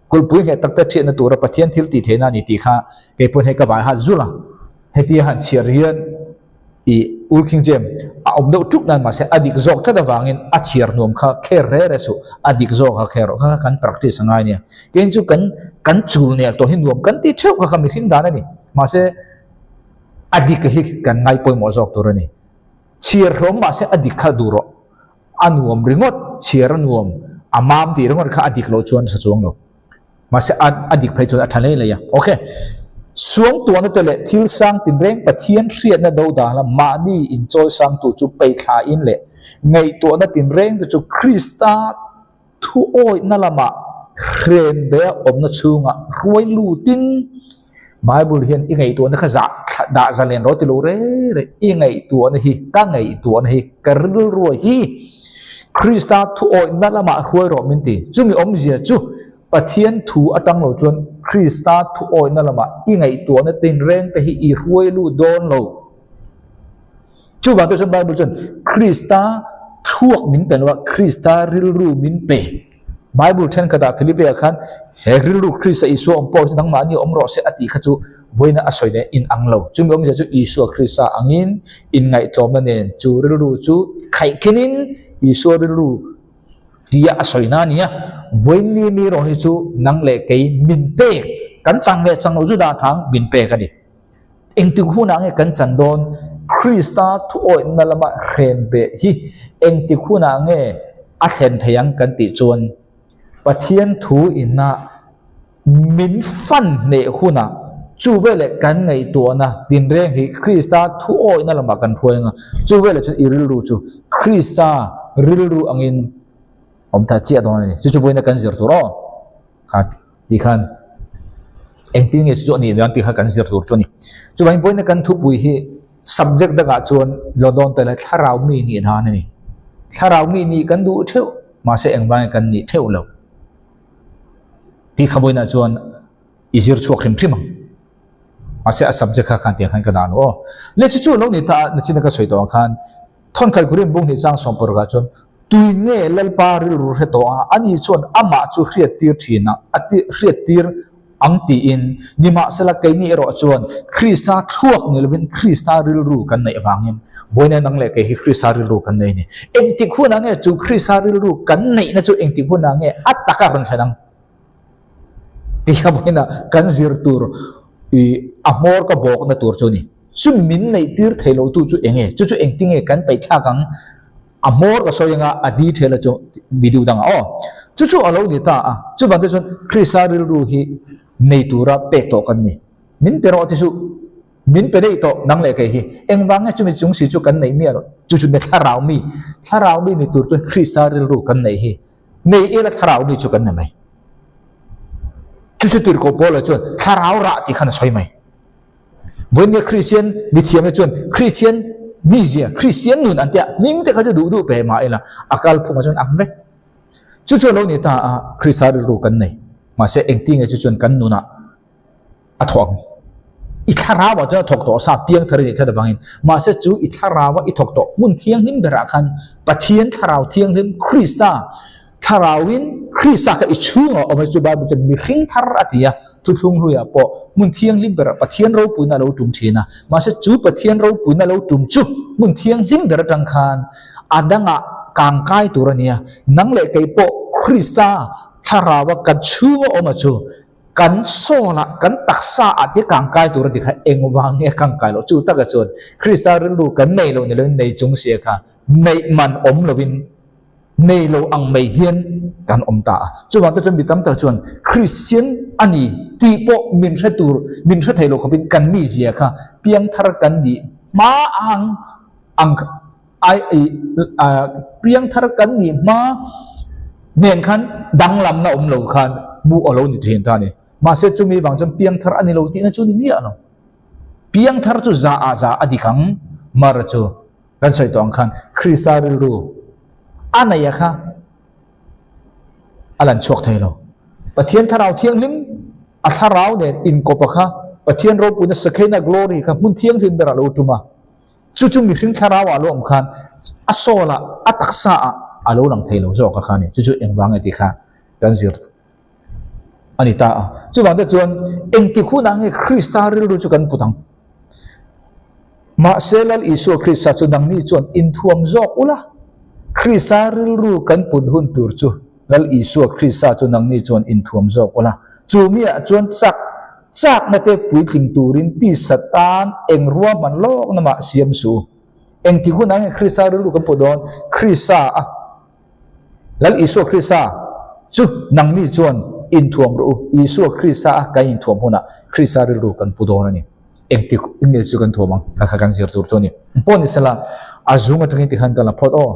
A: Kulhpui ngheh tak te ṭhiatna tura Pathian thil tih theihna a ni tih kha kei pawn hei ka vai hat zul a. Hetia han chhiar hian i Ul King James a awm deuh ṭuk nan mahse a dik zawk tlat avangin a chhiar nuam kha kher re re suh, a dik zawk kha kher rawh kha kha kan practice a ngai nia. Kein chu kan kan chul nel tawh hi nuam kan ti ṭheuh kha kha mihring dan a ni. Mahse a dik hi kan ngai pawimawh zawk tur a ni. Chhiar hlawm mahse a dik kha duh rawh. A nuam ringawt, chhiar a nuam, a mam tih ringawt kha a dik loh chuan tha chuang lo. Mahse a a dik phei chuan a tha hlei hlei a. Ok. Suangtuahna te leh thil sang tinreng Pathian hriatna do dan la mahni inchawi sangtu chu peithla in leh ngaihtuahna tinreng te chu Krista Thuawihna lamah hren bea awmna chhungah hruai lutin Bible hian i ngaihtuahna kha zah dah zalen rawh ti lo re re i ngaihtuahna hi ka ngaihtuahna hi ka rilrua hi Krista thuawihna lamah hruai rawh min ti. Chumi awmzia chu Pathian thu atang lo chuan Krista thuawihna lamah i ngaihtuahna tinreng te hi i hruai lut dawn lo. Chuvang te chuan Bible chuan Krista thluak min pe lo a, Krista rilru min pe. Bible thenkhatah Philippe ah khan he rilru Krista Isua awm pawh hi nangmahni awm rawh se a tih kha chu vawiina a sawi leh in ang lo. Chumi awmzia chu Isua Krista angin inngaihtlawmna nen chu rilru chu khaihkhinin Isua rilru tia a sawi na a ni a. Vawiinni mi erawh hi chu nang leh kei min pek, kan chang leh chang lo chu dah thang min pek a ni. Engtik hunah nge kan chan dawn? Krista thuawihna lama hren beh hi engtik hunah nge a thlen thei ang kan tih chuan Pathian thu ina min fan hneh hunah chu veleh kan ngaihtuahna tinreng hi Krista thuawihna lamah kan hruai ang a, chu veleh chuan i rilru chu Krista rilru angin awm ta chiah dawn a ni. Chu chu vawiina kan zir tur aw. Kha tih khan engtin nge chu chu a nih dawn tih kha kan zir tur chu a ni. Chuvangin vawiina kan thupui hi subject dangah chuan lo dawn tawh ila thlarau mi nih dan a ni. Thlarau mi nih kan duh theuh mahse engvangin kan nih theuh lo tih kha vawiinah chuan i zir chhuak hrim hrim ang. Mahse a subject kha khan tiang khan ka dah lo aw. Leh chu chu lo ni ta a nachina ka sawi tawh ang khan Thawnkhat Kurin bung hnih chang sawm parukah chuan tui nge Lalpa rilru hre tawh a, ani chuan amah chu hriattir thin ang, a ti hriattir ang tiin. Nimahsela keini erawh chuan Krista thluak ni lovin Krista rilru kan neih avangin vawiina nang leh kei hi Krista rilru kan nei a ni. Engtik hunah nge chu Krista rilru kan neihna chu engtik hunah nge a taka rawn thlen ang tih kha vawiina kan zir tur i a hmawr ka bawkna tur chu a ni. Chu min neih tir thei lo tu chu eng nge? Chu chu engtin nge kan paih thlak ang? A hmawr ka sawi anga a detail a chu video dangah aw. Chu chu a lo ni ta a, chuvang te chuan Krista rilru hi nei tura pek tawh kan ni. Min pe rawh ti suh, min pe daih tawh nang leh kei hi. Engvang nge chumi chung si chu kan neih miah loh? Chu chu thlarau mi, thlarau mi ni tur chuan Krista rilru kan neih hi. Nei ila thlarau mi chu kan ni mai. Chu chu Tirhkoh Paula chuan thlarau rah tih khan a sawi mai. Vawiin Kristian mithiamte chuan Kristian mizia, Kristian nun an tia hming te kha chu duh duh pe mah ila a kalphungah chuan ang vek. Chu chu a lo ni ta a, Krista rilru kan nei. Mahse engtin nge chu chuan kan nunah a thawk ang? I thlarauah chuan a thawk tawh sa piangthar i nih that avangin. Mahse chu i thlarauah i thawk tawh hmun thianghlim berah khan Pathian thlarau thianghlim Krista thlarauin Krista kha i chhungah a awm a, chu Bible chuan mihring thar a ti a. Thuthlung hluiah pawh hmun thianghlim berah Pathian ropuina a lo tum thin a, mahse chu Pathian ropuina lo tum chu hmun thianghlim ber atang khan a dangah kangkai tur a ni a, nang leh kei pawh Krista thlaraua kan chhunga awm a chu kan sawlah kan taksa ah te kangkai tur a ti kha engvang nge kangkai loh chu taka chuan Krista rilru kan nei lo ni lovin nei chung sia kha neih man awm lovin Nei lo ang mai hian kan awm ta a. Chuvang te chuan mi tam tak chuan Kristian a ni tih pawh min hre tur, min hre thei lo khawpin kan mizia kha piangthar kan nih hma ang ang ai piangthar kan nih hma nen khan danglamna awm lo khan hmuh a lo ni thin ta a ni. Mahse chumi vang chuan piangthar a ni lo tihna chu ni miah lo. Piangthar chu za ah za a dik ang, mar chu kan sawi tawh ang khan Krista rilru a neih a kha a lan chhuak thei lo. Pathian Thlarau Thianghlim a thlarau nen inkawp a kha Pathian ropuina Shekinah glory kha hmun thianghlim berah lo tum a. Chu chu mihring thlarau ah lo awm khan a soul ah, a taksa ah a lo lang thei lo zawk a kha a ni. Chu chu engvang nge tih kha kan zir a ni ta a. Chuvang te chuan engtik hunah nge Krista rilru chu kan put ang? Mahse Lal Isua Krista chu nangni chuan inthuam zawk ula, Krista rilru kan put hun tur chu Lal Isua Krista chu nangni chuan inthuam zawk ula, chu miah chuan chak chakna te puitling turin tisa tan eng ruahman lawkna mah siam suh u. Engtik hunah nge Krista rilru kan put dawn? Krista a. Lal Isua Krista chu nangni chuan inthuam rawh u. Isua Krista a kan inthuam hunah Krista rilru kan pu dawn a ni. Engtik nge chu kan thuam ang? Kha kha kan zir tur chu a ni. Pawh ni sela, a zung atangin tikhan ka la phawt aw.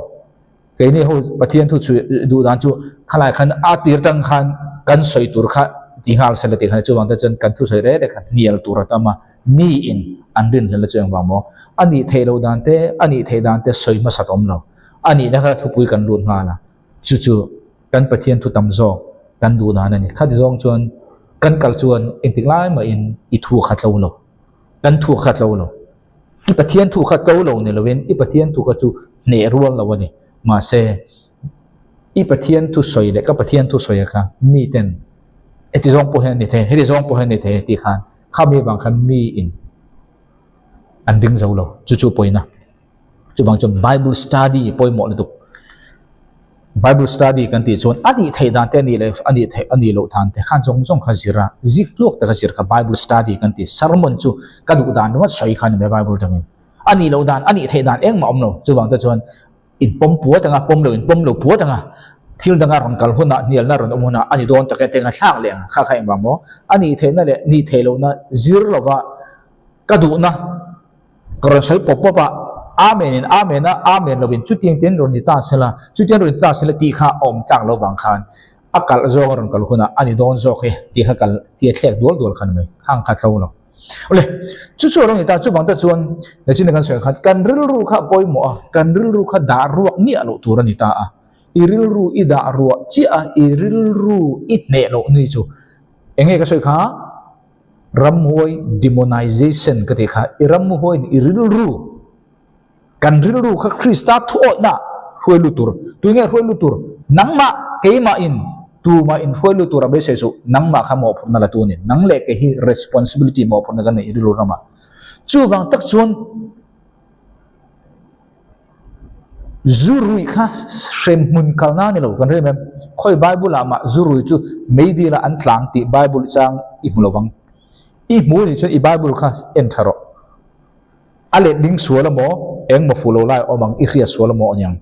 A: Keini ho Pathian thu chhui duh dan chu khalai khan a tir tang khan kan sawi tur kha ti nghal sela tih khan chuvang te chuan kan thu sawi rek rek kha hnial tur a tam a, miin an rinhlelna chu engvang maw? A nih theih loh dan te, a nih theih dan te sawi hmasat awm lo. A nihna kha thupui kan lut nghal a, chu chu kan Pathian thu tam zawk kan duh dan a ni. Khati zawng chuan kan kal chuan engtik lai mahin i thu a khat lo lo, kan thu a khat lo lo. I Pathian thu kha to lo ni lovin i Pathian thu kha chu hneh rual lo a ni. Mahse, i Pathian thu sawi leh ka Pathian thu sawi kha miten heti zawng pawh hian a ni thei, heti zawng pawh hian a ni thei tih khan khami vang khan miin an ring zo lo. Chu chu pawina. Chuvang chuan Bible study pawimawh lutuk. Bible study kan tih chuan a nih theih dan te a nih leh a nih theih a nih loh dan te khan zawng zawng kha zir a, zik tluak taka zir kha Bible study kan ti. Sermon chu ka duh dan ringawt sawi kha a ni mai Bible atangin. A nih loh dan, a nih theih dan engmah a awm lo. Chuvang te chuan in pawm puat anga, pawm lo in pawm lo puat anga, thil danga rawn kal hunah, hnialna rawn awm hunah a ni dawn tak e teng a thlak leh ang kha kha engvang maw? A nih theihna leh nih theih lohna zir lova ka duhna Ka rawn sawi pawp pawp a, Amen in Amen a, Amen lovin chutiang ten rawn ni ta sela, chutiang rawn ni ta sela tih kha a awm tlak lo vang khan a kalh zawng a rawn kal hunah a ni dawn zawk e tih kha kal tih a thlek dual dual kha ni mai, khang kha tlo lo. Awle, chu chu a rawn ni ta, chuvang te chuan Lechina kan sawi khan kan rilru kha a pawimawh a, kan rilru kha dah ruak miah loh tur a ni ta a, i rilru i dah ruah chiah a, i rilru i hneh loh ni chu eng nge ka sawi kha? Ramhuai demonization ka tih kha i ramhuaiin i rilru, kan rilru kha Krista thuawihna hruai lut tur. Tui nge hruai lut tur? Nangmah, keimahin, tumahin hruai lut tur a beisei suh. Nangmah kha mawhphurhna la tu a ni. Nang leh kei hi responsibility mawhphurhna kan nei i rilru ramah. Chuvang tak chuan Zu rui kha hremhmun kalna a ni lo kan rim em? Khawi Bible ah mah zu rui chu meidil ah an tlang tih Bible chang i hmu lo vang. I hmu nih chuan i Bible kha en tha rawh. A letling sual emaw engmaw fuh lo lai awm ang i hriat sual emaw a ni ang.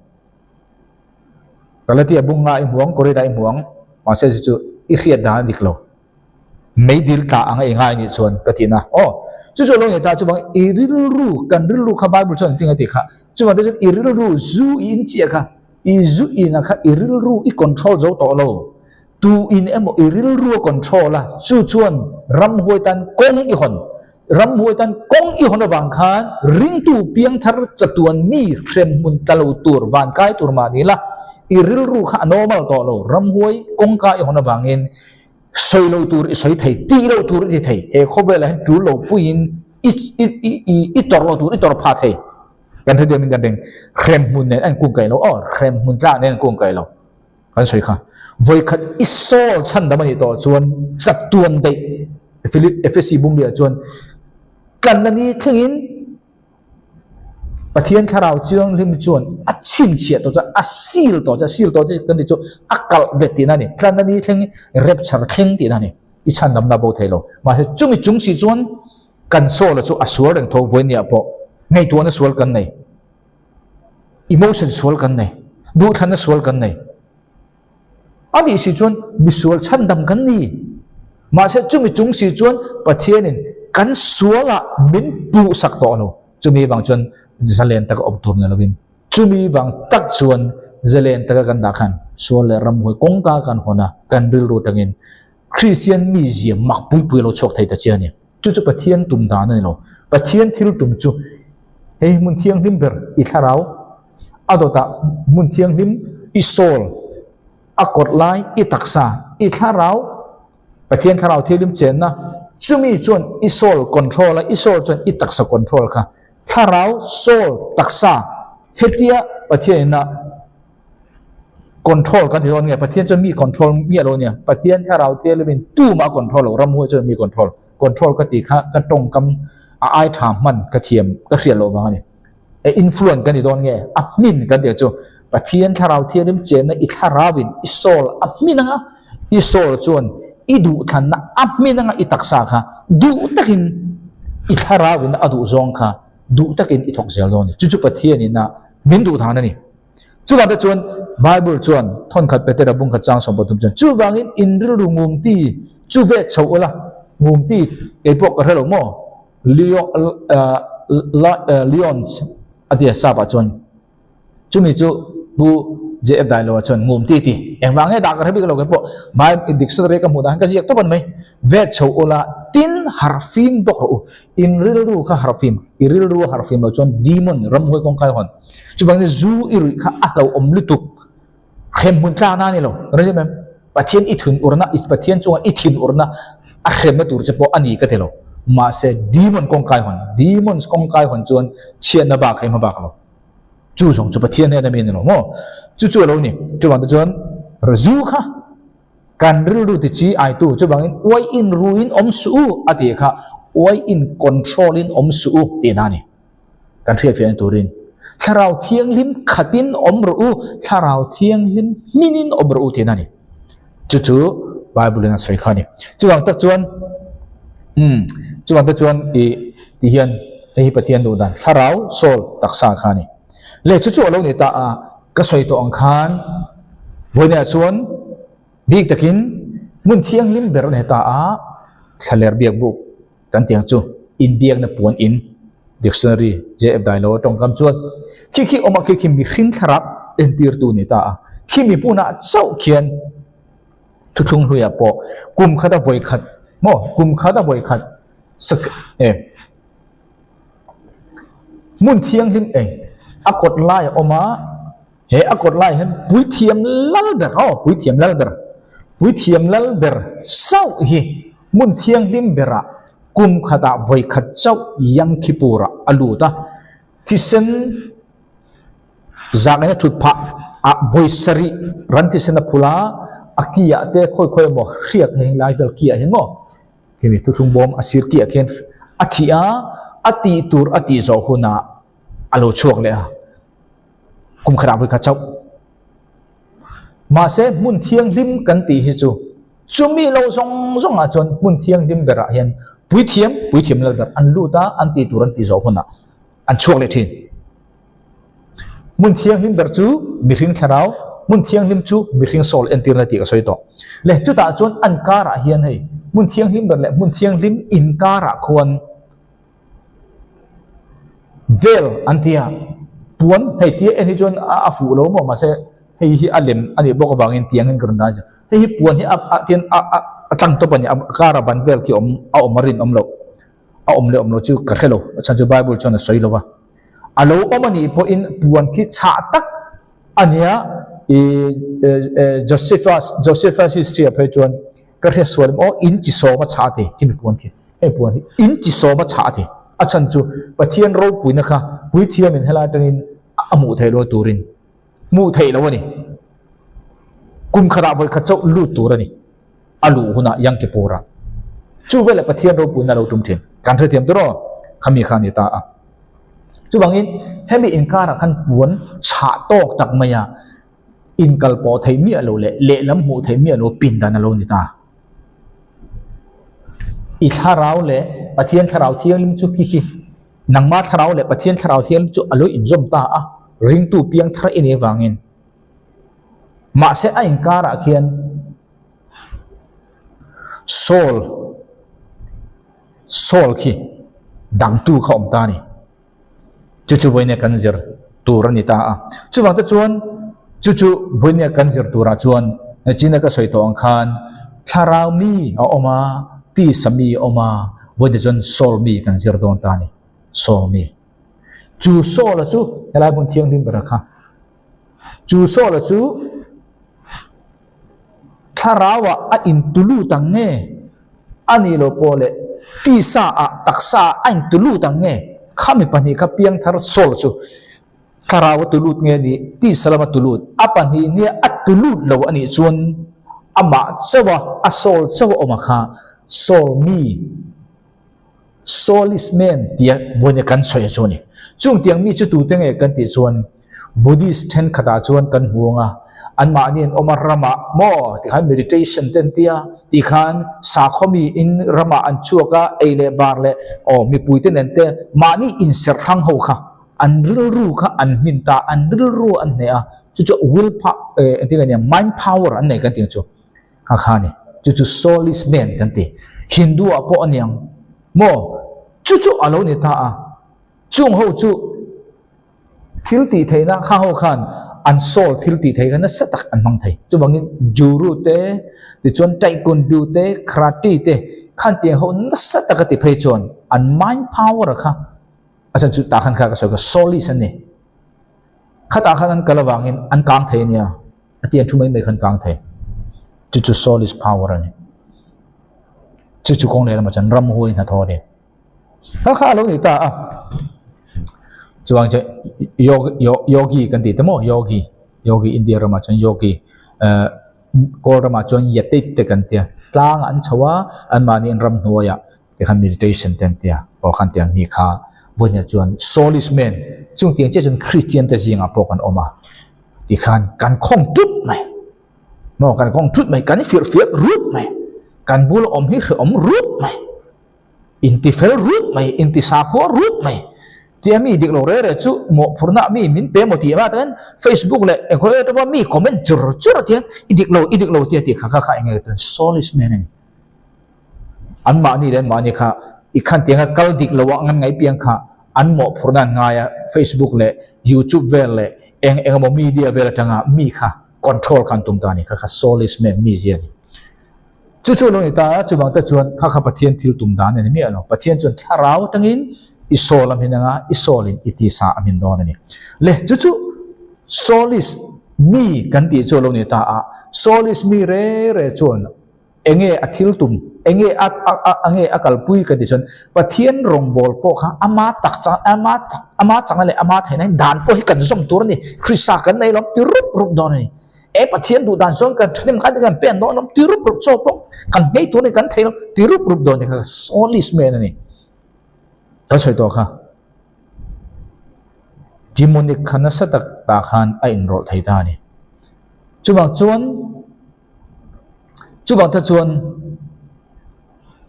A: Galatia bunga i hmu ang, Korinth ah i hmu ang, mahse chu chu i hriat dan a dik lo. Meidil tla ang a ingai nih chuan ka ti na. Aw, chu chu a lo nei ta chuvang i rilru, kan rilru kha Bible chuan engtin a ti kha, chuvang te chuan i rilru zu i in chiah kha, i zu ina kha i rilru i control zo tawh lo, tu in emaw i rilru a control a, chu chuan ramhuai tan kawng i hawn, ramhuai tan kawng i hawn avang khan ringtu piangthar chatuan mi hremhmun tla lo tur, van kai tur mah ni la, i rilru kha a normal tawh lo, ramhuai kawngka i hawn avangin Sawi loh tur i sawi thei, tih loh tur i ti thei. He khawvelah hian tul lo puiin i i i i i tawrh loh tur i tawrh phah thei. Kan hre diamin kan ring. Hremhmun nen a inkung kaih lo aw, hremhmun tlak nen a inkung kaih lo. Kan sawi kha. Vawikhat i sawl chhandam a nih tawh chuan chatuan daih Philip Ephesi bungbiah chuan tlanna ni thlengin Pathian thlarau Thianghlim chuan a chhinchhiah tawh chuan a seal tawh chuan seal tawh chu kan tih chu a kalh vet tihna a ni. Tlanna ni thleng rapture thleng tihna a ni. I chhandamna bo thei lo. Mahse chumi chung si chuan kan soul-a chu a sual reng tho vawinia pawh ngaihtuahna sual kan nei, emotion sual kan nei, duhthlanna sual kan nei. A nih si chuan misual chhandam kan ni. Mahse chumi chung si chuan Pathianin kan sualah min puhsak tawh lo. Chumi vang chuan zalen taka awm tur ni lovin chumi vang tak chuan zalen taka kan dah khan sual leh ramhuai kawngka kan hawn a, kan rilru tangin. Kristian mizia mak pui pui a lo chhuak thei ta che a ni. Chu chu Pathian tum dan a ni lo. Pathian thil tum chu hei hmun thianghlim ber i thlarau, a dawtah hmun thianghlim i soul, a kawt lai i taksa, i thlarau, Pathian thlarau thianghlim chenna, chumi chuan i soul control a, i soul chuan i taksa control kha. Thlarau, soul, taksa hetia Pathian ina control kan ti dawn nge Pathian chuan mi control miah lo nia Pathian thlarau thianghlimin tumah a control lo ramhuai chuan mi control control ka tih kha ka tawngkam a ai tha hman ka thiam ka hriat loh vang a ni e influence kan ti dawn nge a hmin kan tih chu Pathian thlarau thianghlim chenna i thlarauin i soul a hmin anga i soul chuan i duhthlanna a hmin anga i taksa kha duh takin i thlarauin a duh zawng kha duh takin i thawk zel dawn a ni chu chu Pathianin a min duh dan a ni. Chuvang te chuan Bible chuan thawnkhat Petera bungkhat chang 13 chuan chuvangin in rilru ngumti chu ve chho ula ngumti kei pawh ka hre lo maw Leo Leons a tia sap ah chuan chumi chu Pu JF Dailoa chuan ngumti ti engvang nge dah ka hre bik lo kei pawh Bible dictionary ka hmuh dan ka ziak tawp a ni mai ve chho ula tin harhfim bawk rawh u In rilru kha harhfim, i rilru a harhfim loh chuan demon ramhuai kawngkai hawn. Chuvangin zu i ruih kha a hlauhawm lutuk. Hremhmun tlakna a ni lo. Ring em em? Pathian i thun urna, i Pathian chunga i thin urna a hremna tur che pawh a ni ka ti lo. Mahse demon kawngkai hawn, demons kawngkai hawn chuan chhiatna bak hei hma bak lo. Chu zawng chu Pathian hnena mi a ni lo maw? Chu chu a lo ni. Chuvang te chuan zu kha Kan rilru ti chi aitu chuvangin uai in ruin awm suh u a tih kha uai in control in awm suh u tihna a ni. Kan hriatfiahna turin Thlarau Thianghlim khatin awm rawh u, Thlarau Thianghlim hminin awm rawh u tihna a ni. Chu chu Bible in a sawi kha a ni. Chuvang tak chuan umm chuvang tak chuan i ti hian hei hi Pathian duh dan Thlarau, soul, taksa kha a ni. Le chu chu a lo ni ta a. Ka sawi tawh ang khan vawiinah chuan bik takin hmun thianghlim ber a ni ta a, thlaler biak buk kan tih ang chu inbiakna puan in dictionary JF Dailo tawngkam chuan khi khi awm a khi khi mihring thlarau entirtu a ni ta a, khimi hmunah chauh khian thuthlung hluiah pawh kum khat a vawi khat maw kum khat a vawi khat sak e. Hmun thianghlim eng a kawt lai a awm a, he a kawt lai hian puithiam lal ber aw puithiam lal ber puithiam lal ber chauh hi hmun thianghlim berah kum khatah vawi khat chauh Yangkhipurah a lut a, thisen zak ina thut phah ah vawi sarih ran thisen a phul a, a ki ah te khawi khawi emaw hriak heng lai vel ki ah hian maw. Khimi thuthlung bawm a sir tih ah khian a thih a, a tih tur a tih zawh hunah a lo chhuak leh a, kum khatah vawi khat chauh. Mahse hmun thianghlim kan tih hi chu chumi lo zawng zawngah chuan hmun thianghlim berah hian puithiam, puithiam lal ber an lut a, an tih tur an tih zawh hunah an chhuak leh thin. Hmun thianghlim ber chu mihring thlarau, hmun thianghlim chu mihring soul entirna tih ka sawi tawh. Le chutah chuan an karah hian hei hmun thianghlim ber leh hmun thianghlim inkarah khuan vel an ti a, puan hei tia en hi chuan a fuh lo maw mahse hei hi a lem a nih bawk avangin tiangin ka rawn dah a ni. Hei hi puan hi a a tian a a tlang tawp a ni a kara ban vel khi a awm a awm a rinawm loh. A awm leh awm lo chu ka hre lo, a chhan chu Bible chuan a sawi lo va. A lo awm a nih pawhin puan khi chhah tak a nia, i Josephus, Josephus history ah phei chuan ka hre sual em aw, in chi sawm a chhah a ti, khimi puan khi, hei puan hi in chi sawm a chhah a ti. A chhan chu Pathian ropuina kha puithiamin helai atangin a hmuh theih lo turin hmuh theih lo a ni. Kum khatah vawi khat chauh lut tur a ni. A luh hunah Yom Kippur-ah chu veleh Pathian ropuina a lo tum thin. Kan hrethiam tur aw, khami kha a ni ta a. Chuvangin hemi inkarah khan puan chhah tawk tak maia inkal pawh theih miah lo leh lehlam hmuh theih miah lo pindan a lo ni ta. I thlarau leh Pathian thlarau thianghlim chu khi khi nangma thlarau leh Pathian thlarau thianghlim chu a lo inzawm ta a, ringtu piang thar i nih avangin. Mahse a inkarah khian Saul Saul khi dangtu kha awm ta a ni. Chu chu vawinia kan zir tur a ni ta a. Chuvang te chuan chu chu vawinia kan zir turah chuan china ka sawi tawh ang khan. Thlarau mi a awm a, tisa mi a awm a, vawiin chuan Saul mi kan zir dawn ta a ni. Saul mi. Chu Saul-a chu helai hmun thianghlim bera kha. Chu Saul-a chu thlarauah a intulut ang nge? A nih loh pawh leh tisa-ah, taksa-ah a intulut ang nge? Khami pahnih kha piangthar Saul chu Thlarau a tulut nge nih? Tisa lama tulut. A pahnihnia a tulut lo a nih chuan amah chauh a, a soul chauh a awm a kha soul mi, soulless man tia vawiin kan sawi a chu a ni. Chung tiang mi chu tute nge kan tih chuan Buddhist thenkhatah chuan kan hmu ang a, anmahni an awm a ramah maw tikhan meditation te an tia, tikhan sakhaw mi in ramah an chhuak a, ei leh bar leh aw mipuite nen te mahni inserh hrang ho kha An rilru kha an hmin ta, an rilru an hneh a, chu chu will power, eh, engtin nge nia, mind power an nei kan tih ang chu, kha kha a ni. Chu chu soulless man kan ti. Hindu ah pawh a niang maw? Chu chu a lo ni ta a, chung ho chu thil tih theihna kha ho khan an soul thil tih theih kha nasa tak an hmang thei. Chuvangin Juru te, tichuan Taekwondo te, Karate te khan tiang ho nasa taka ti phei chuan an mind power kha A chhan chu tah khan kha ka sawi kha Solis an ni. Khatah khan an kal avangin an kang thei a nia. A ti an thu mai mai khan kang thei. Chu chu Solis power a ni. Chu chu kawng lehlamah chuan ramhuai hnathawh a ni. Kha kha a lo ni ta a. Chuang chu yogi kan tih te maw yogi yogi India ramah chuan yogi eh Kawl ramah chuan yatit te kan tia. Tlangah an chho a anmahni an ramhnuaiah Tikhan meditation te an tia, aw khan tiang mi kha vawiinah chuan soulless man, chung tiang chiah chuan Christian te zingah pawh kan awm a, tikhan kan khawng tut mai, maw kan khawng tut mai, kan firh fiak rut mai, kan bula awm hi hrehawm rut mai, intifel rut mai, intisakhua rut mai, tia mi dik lo reh reh chu mawhphurhna mi min pe maw tih emaw takin Facebook leh engkhaw emaw mi comment chur chur a tiang i dik lo i dik lo tia tih kha kha kha eng nge soulless man a ni. Anmahni leh anmahni kha i khan tianga kal dik lo a ngan ngai piang kha an mawhphurhna an ngai a, Facebook leh YouTube vel leh eng eng emaw media vel atanga mi kha control kha an tum ta a ni kha kha soulless man mizia a ni. Chu chu lo ni ta a, chuvang te chuan kha kha Pathian thil tum dan a ni miah lo. Pathian chuan thlarau atangin i soul a hmin anga i soul in i tisa a hmin dawn a ni. Le chu chu soulless mi kan tih chu lo ni ta a, soulless mi re re chuan Enge a thil tum? Enge a a a enge a kalpui ka ti chuan Pathian rawngbâwl pawh kha ama tak chang ama tak ama changa leh ama theihna in dan pawh hi kan zawm tur a ni. Krista kan nei lawm ti rup rup dawn a ni. E Pathian duh dan chuan kan thahnem ngai kan pen dawn lawm ti rup rup chaw pawh kan nghei tur a ni kan thei lo ti rup rup dawn a ni kha soulless man a ni. Kan sawi tawh kha. Demonic kha nasa tak tah khan a inrawlh thei ta a ni. Chuvang chuan. Chuvang te chuan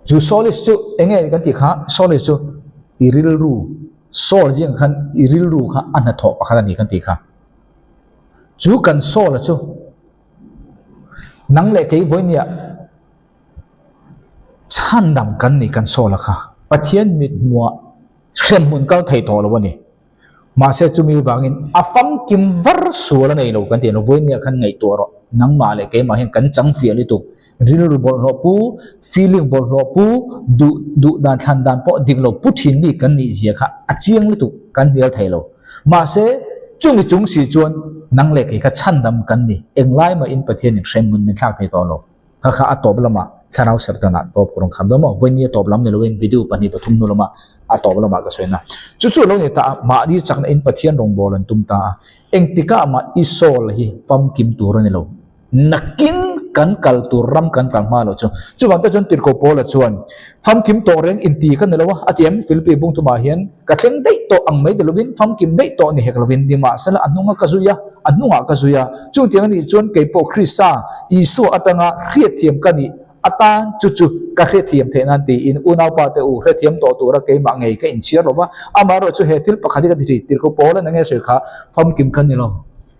A: chu Solis chu eng nge kan tih kha Solis chu i rilru Saul zing khan i rilru kha a hnathawh pakhat a ni kan tih kha. Chu kan Saul chu nang leh kei vawinia chhandam kan ni kan Saul a kha Pathian mit hmuah hremhmun kal thei tawh lo a ni. Mahse chumi vangin a famkim var sual a nei lo kan ti a, vawinia khan ngaihtuah rawh, nangmah leh keimah hian kan chang fiah lutuk, rilru bawlhhlawh pu, feeling bawlhhlawh pu, duh duh dan thlan dan pawh dik lo pu thin mi kan nih zia kha a chiang lutuk kan hnial thei lo. Mahse chumi chung si chuan nang leh kei kha chhandam kan ni, englai mahin Pathianin hremhmun min thlak thei tawh lo. Kha kha a tawp lamah thlarau serhtanah tawp ka rawn kham dawn maw? Vawiin a tawp lam ni loin video pahnih pathum hnu lamah a tawp lamah ka sawi na. Chu chu a lo ni ta a, mahni chakna in Pathian rawngbâwl an tum ta a. Engtikah mah i soul hi famkim tur a ni lo. Nakin kan kal tur ram kan kal hma loh chu. Chuvang te chuan Tirhkoh Paula chuan famkim tawh reng inti ka ni lo a, a ti em? Philippi bungthumah hian ka thleng daih tawh ang mai ni lovin famkim daih tawh ni hek lovin nimahsela a hnunga ka zui a, a hnungah ka zui a. Chungtiang a nih chuan kei pawh Krista Isua atanga hriatthiam ka nih atan chu chu ka hriatthiam theih nan tiin unaupa te u hrethiam tawh tura keimah ngei ka inchhiar lo va, amaherawh chu he thil pakhat hi ka ti thin, Tirhkoh Paula nge sawi kha famkim ka ni lo,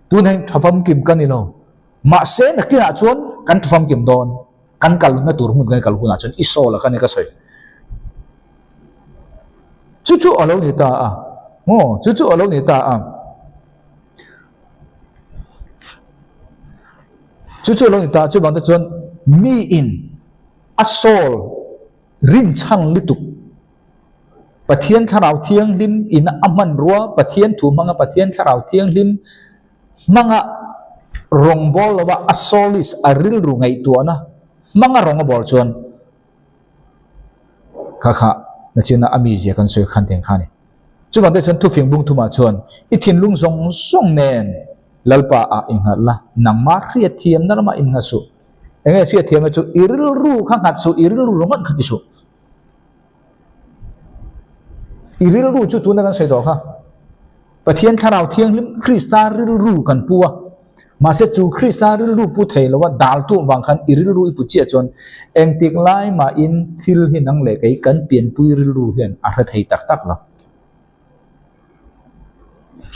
A: tunah hian tha famkim ka ni lo, mahse nakinah chuan kan tha famkim dawn, kan kalna tur hmun kan kal hunah chuan i sawl a ka ni ka sawi. Chu chu a lo ni ta a, maw chu chu a lo ni ta a. Chu chu a lo ni ta, chuvang te chuan Miin a soul rinchhan lutuk Pathian Thlarau Thianghlim in a hmanrua Pathian thu hmanga Pathian Thlarau Thianghlim hmanga rawngbâwl lova a soulish a rilru ngaihtuahna hmanga rawng a bâwl chuan kha kha nachina a mizia kan sawi khan teng kha a ni. Chuvang te chuan thufing bung thumah chuan i thinlung zawng zawng nen Lalpa ah i nghat la, nangmah hriatthiamna lamah in nghat suh. Enge hriatthiamna chu i rilru kha nghat suh, i rilru ringawt kha ti suh. I rilru chu tuna kan sawi tawh kha. Pathian Thlarau Thianghlim Krista rilru kan pu a, mahse chu Krista rilru pu thei lova daltu vang khan i rilru i pu chiah chuan engtik lai mahin thil hi nang leh kei kan pianpui rilru hian a hre thei tak tak lo.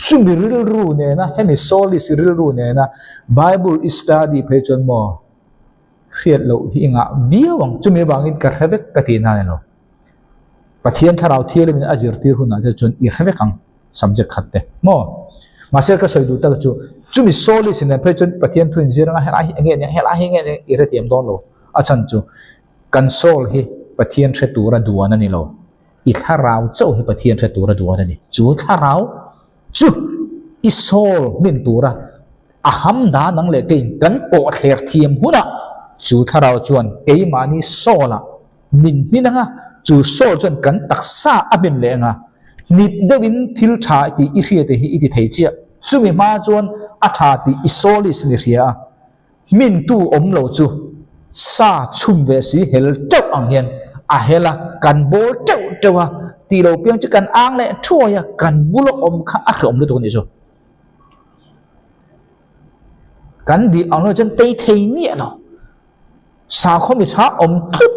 A: Chumi rilru nena, hemi Solis rilru nena Bible i study phei chuan maw hriat loh hi i ngah viau ang, chumi avangin ka hre vek ka tih na ni lo. Pathian Thlarau Thianghlimin a zirtir hunah te chuan i hre vek ang subject khat te maw? Mahse ka sawi duh tak chu chumi Solis nen phei chuan Pathian thu inzir anga helai hi enge nia helai hi enge nia i hrethiam dawn lo. A chhan chu kan soul hi Pathian hre tura duan a ni lo. I thlarau chauh hi Pathian hre tura duan a ni. Chu thlarau chu i soul hmin tura A ham dan ang leh keiin kan pawh thler thiam hunah chu thlarau chuan keimahni Saul-ah min hmin ang a, chu Saul chuan kan taksa a hmin leh ang a, hnip deuhin thil tha tih i hriate hi i ti thei chiah. Chumi hma chuan a tha tih i Saulis ni hria a, hmintu awm lo chu sa chhum ve si hel teuh ang hian a hel a, kan bawl teuh teuh a, tih lo piang chu kan ang leh thuai a, kan bula awm kha a hreawm lutuk a nih chu. Kan bih ang lo chuan tei thei miah lo. Sakhaw mi tha awm thut.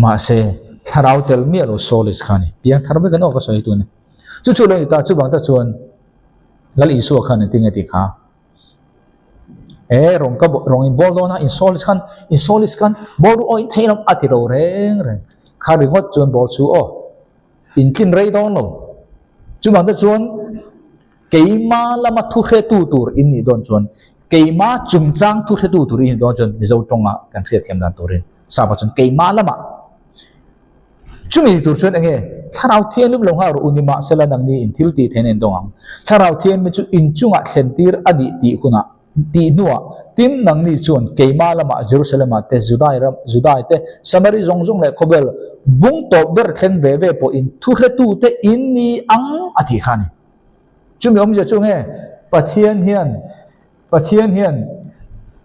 A: Mahse, thlarau tel miah lo Solis kha ni. Piang thar vek an aw ka sawi tu ni. Chu chu lo ni ta, chuvang ta chuan Lal Isua khan engtin nge tih kha? E, rawng ka rawng in bawl dawn a, in Solis khan, in Solis khan bawl ru aw in thei lo a ti ro reng reng. Kha ringawt chuan bawl chu aw. Intlin rei dawn lo. Chuvang te chuan keima lama thu hretu tur in nih dawn chuan, keima chungchang thu hretu tur in nih dawn chuan Mizo tawnga kan hriatthiam dan turin Sapa chuan keima lama chumi tur chuan enge Thlarau Thianghlim lo nghal rawh u ni mahsela nangni in thil tih theihna in dawng ang. Thlarau Thianghlim chu inchungah thlentir a nih tih hunah Tih hnuah, tin, nangni chuan keimah lamah Jerusalem-ah te, Judai ram, Judai te, Samari zawng zawng leh khawvel bung tawp ber thleng ve ve pawhin thuhretute in ni ang a tih kha a ni. Chumi awmzia chu nge Pathian hian, Pathian hian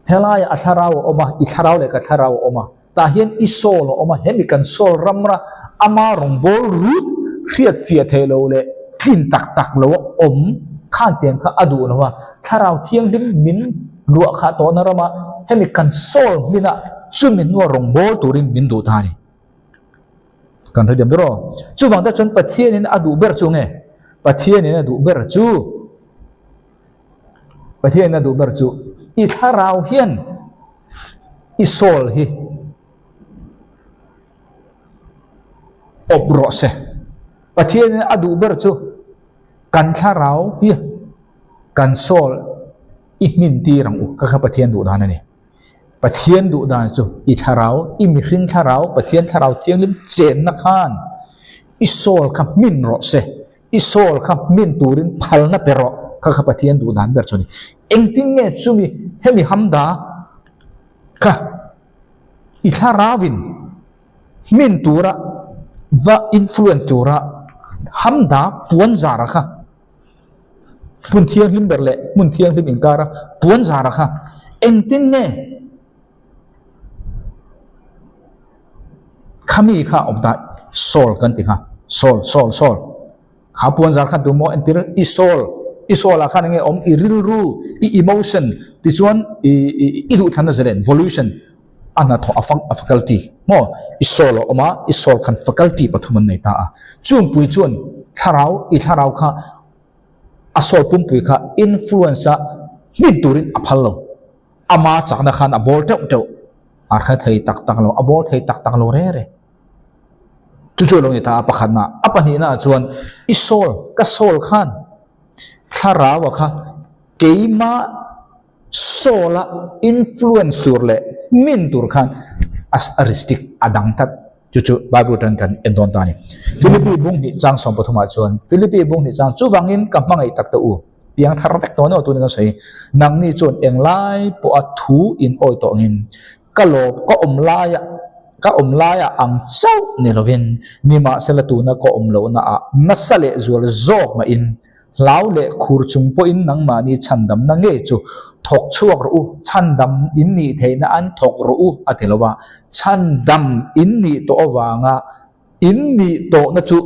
A: helaiah a thlarau a awm a, i thlarau leh ka thlarau a awm a, Tah hian i soul a awm a, hemi kan soul ramra ama rawngbâwl rut hriat fiah theih lo leh tlin tak tak lo a awm khan tiang kha a duh lo a, Thlarau Thianghlim min luah khah tawhna rama hemi kan soul hmina chumi hnua rawngbâwl turin min duh ta a ni. Kan hrethiam ber aw. Chuvang te chuan Pathianin a duh ber chu nge? Pathianin a duh ber chu Pathianin a duh ber chu i thlarau hian i soul hi awp rawh se. Pathianin a duh ber chu kan thlarau hi kan soul i hmin tir ang u kha kha Pathian duh dan a ni. Pathian duh dan chu i thlarau, i mihring thlarau, Pathian thlarau thianghlim chenna khan i soul kha hmin rawh se. I soul kha hmin turin phalna pe rawh kha kha Pathian duh dan ber chu a ni. Engtin nge chumi hemi hamda kha i thlarauin hmin tura va influence tura hamda puan zara kha hmun thianghlim ber leh hmun thianghlim inkara puan zara kha engtin nge Khami kha awm ta Saul kan ti kha Saul Saul Saul kha puan zar khan tu maw entir i Saul i Saul ah khan enge awm i rilru i emotion tichuan i i duh thlanna zalen volution a hnathawh a fak a faculty maw i Saul a awm a i Saul khan faculty pathum an nei ta a chungpui chuan thlarau i thlarau kha a Saul pumpui kha influence a hmin turin a phal lo. Ama chakna khan a bawl teuh teuh, a hre thei tak tak lo, a bawl thei tak tak lo re re. Chu chu a lo ni ta a pakhatna. A pahnihna ah chuan i soul, ka soul khan thlarau a kha keima soul a influence tur leh min tur khan a restrict a dang tlat. Chu chu Bible atang kan en dawn ta a ni. Philippi bung hnih chang 13 ah chuan Philippi bung hnih chang chuvangin ka hmangaih tak ta u piang thar vek tawh emaw tuna kan sawi nangni chuan englai pawha thu in awi tawh angin ka lawm ka awm laia ka awm laia ang chauh ni lovin nimahsela tuna ka awm lohna ah nasa leh zual zawk mahin Hlau leh khur chung pawhin nangmahni chhandamna ngei chu thawk chhuak rawh u, chhandam in nih theihna an thawk rawh u a ti lo a, chhandam in nih tawh avanga in nih tawhna chu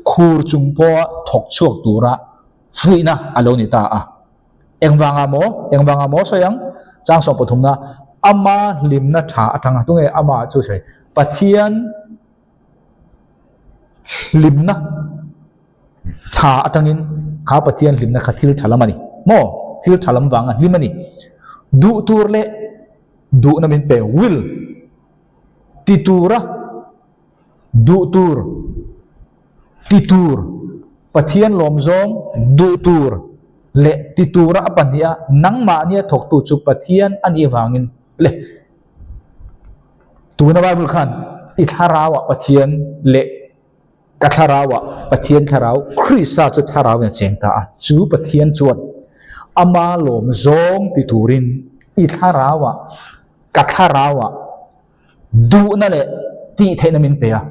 A: khur chung pawha thawk chhuak tura fuihna a lo ni ta a. Engvanga maw? Engvanga maw sawi ang? Chang sawm pathumna, Ama hlimna tha atanga tunge ama chu sawi? Pathian hlimna. Tha atangin kha Pathian hlimna kha thil tha lam a ni maw? Thil tha lam vanga hlim a ni. Duh tur leh duhna min pe, will, ti tura duh tur, ti tur, Pathian lawm zawng duh tur leh ti tura a pahniha nangmahnia thawktu chu Pathian a nih avangin le tuna Bible khan i thlarauah Pathian leh Ka thlarauah Pathian thlarau, Krista chu thlarau in a cheng ta a, chu Pathian chuan ama lawm zawng ti turin i thlarauah, ka thlarauah duhna leh tih theihna min pe a,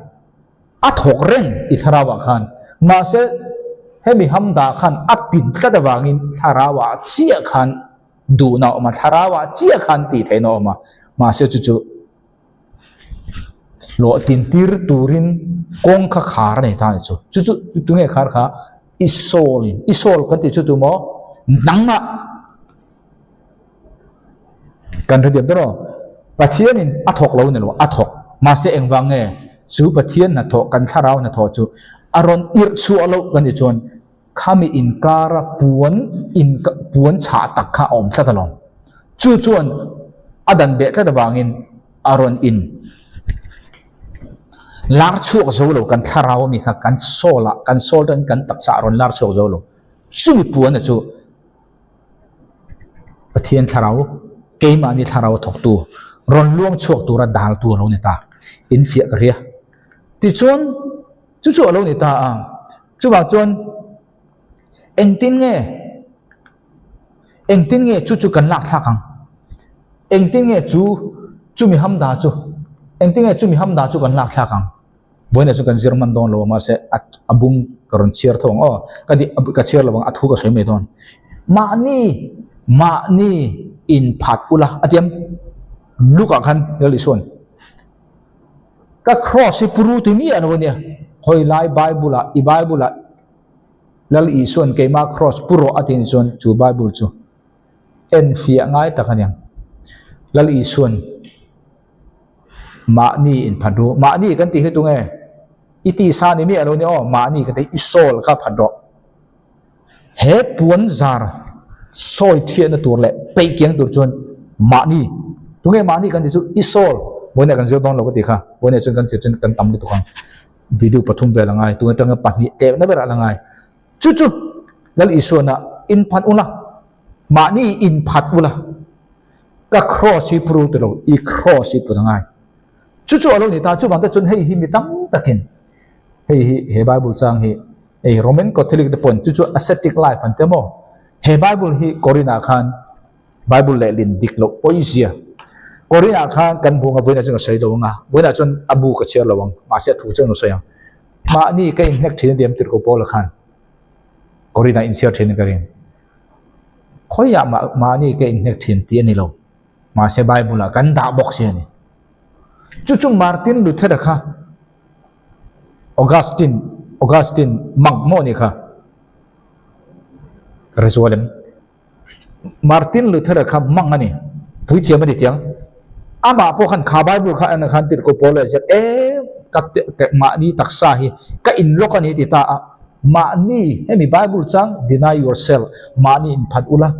A: a thawk reng i thlarauah khan. Mahse, hemi hamda khan a pin tlat avangin thlarauah chiah khan duhna a awm a, thlarauah chiah khan tih theihna a awm a, mahse chu chu Hlawh tintir turin kawng kha khar a nei ta a ni chu. Chu chu tunge khar kha? I soul in. I soul kan tih chu tu maw? Nangmah kan hre diam dawn aw. Pathianin a thawk lo ni lo, a thawk. Mahse engvang nge chu Pathian hnathawh kan thlarau hnathawh chu a rawn irh chhuah loh kan tih chuan Khami inkara puan in puan chhah tak kha a awm tlat alawm. Chu chuan a dan beh tlat avangin a rawn in lar chhuak zo lo, kan thlarau ami kha kan soul ah, kan soul atangin kan taksa ah a rawn lar chhuak zo lo. Chumi puan a chu Pathian thlarau, keimahni thlarau thawktu rawn luang chhuak tura daltu a lo ni ta. Infiah ka hria. Tichuan chu chu a lo ni ta a. Chuvang chuan engtin nge engtin nge chu chu kan lak thlak ang? Engtin nge chu chumi hamda chu engtin nge chumi hamda chu kan lak thlak ang? Vawiinah chuan kan zir hman dawn lo a mahse a a bung ka rawn chhiar tho ang aw ka di ka chhiar lo ang a thu ka sawi mai dawn. Mahni mahni inphat ula a tiam lukah khan Lal Isua'n. Ka cross hi puru ti miah lo ania, hawi lai Bible ah i Bible ah Lal Isua'n keimah cross pu rawh a tih chuan chu Bible chu en fiah ngai tak aniang. Lal Isua'n mahni in phat ru, mahni kan tih hi tunge? I tisa ni miah lo nia aw, mahni ka tih i soul kha phat rawh. He puan zar sawi thiahna tur leh peih kiang tur chuan mahni, tunge mahni kan tih chu i sawl, vawiinah kan zir dawn lo ka tih kha, vawiinah chuan kan zir chuan kan tam lutuk ang, video pathum vel a ngai, tun atanga pahnih tleuhna berah la ngai. Chu chu Lal Isuana inphat ula, mahni inphat ula, ka cross hi puru ti lo, i cross hi put a ngai. Chu chu a lo ni ta, chuvang te chuan hei hi mi tam takin hei hi he Bible chang hi hei Roman Catholic te pawhin chu chu ascetic life an ti a maw? He Bible hi Korin ah khan Bible lehlin dik loh pawizia Korin ah khan kan hmu ang a vawiinah chuan ka sawi lo ang a, vawiinah chuan a bu ka chhiar lo ang mahse a thu chuan ka sawi ang. Mahni ka inhnek thin a diam tirh ko Paula khan Korin ah inchhiar thin ka ring. Khawiah mah mahni ka inhnek thin tih a ni lo mahse Bible ah kan dah bawk si a ni. Chu chu Martin Luther-a kha Augustine, Augustine monk maw ni kha? Ka hre sual em? Martin Luther-a kha monk a ni, puithiam a ni tiang. Amah pawh khan kha Bible kha en khan tirhkoh pawl leh ziak e ka mahni taksa hi ka in lawk a ni ti ta a. Mahni hemi Bible chang deny yourself, mahni inphat ula.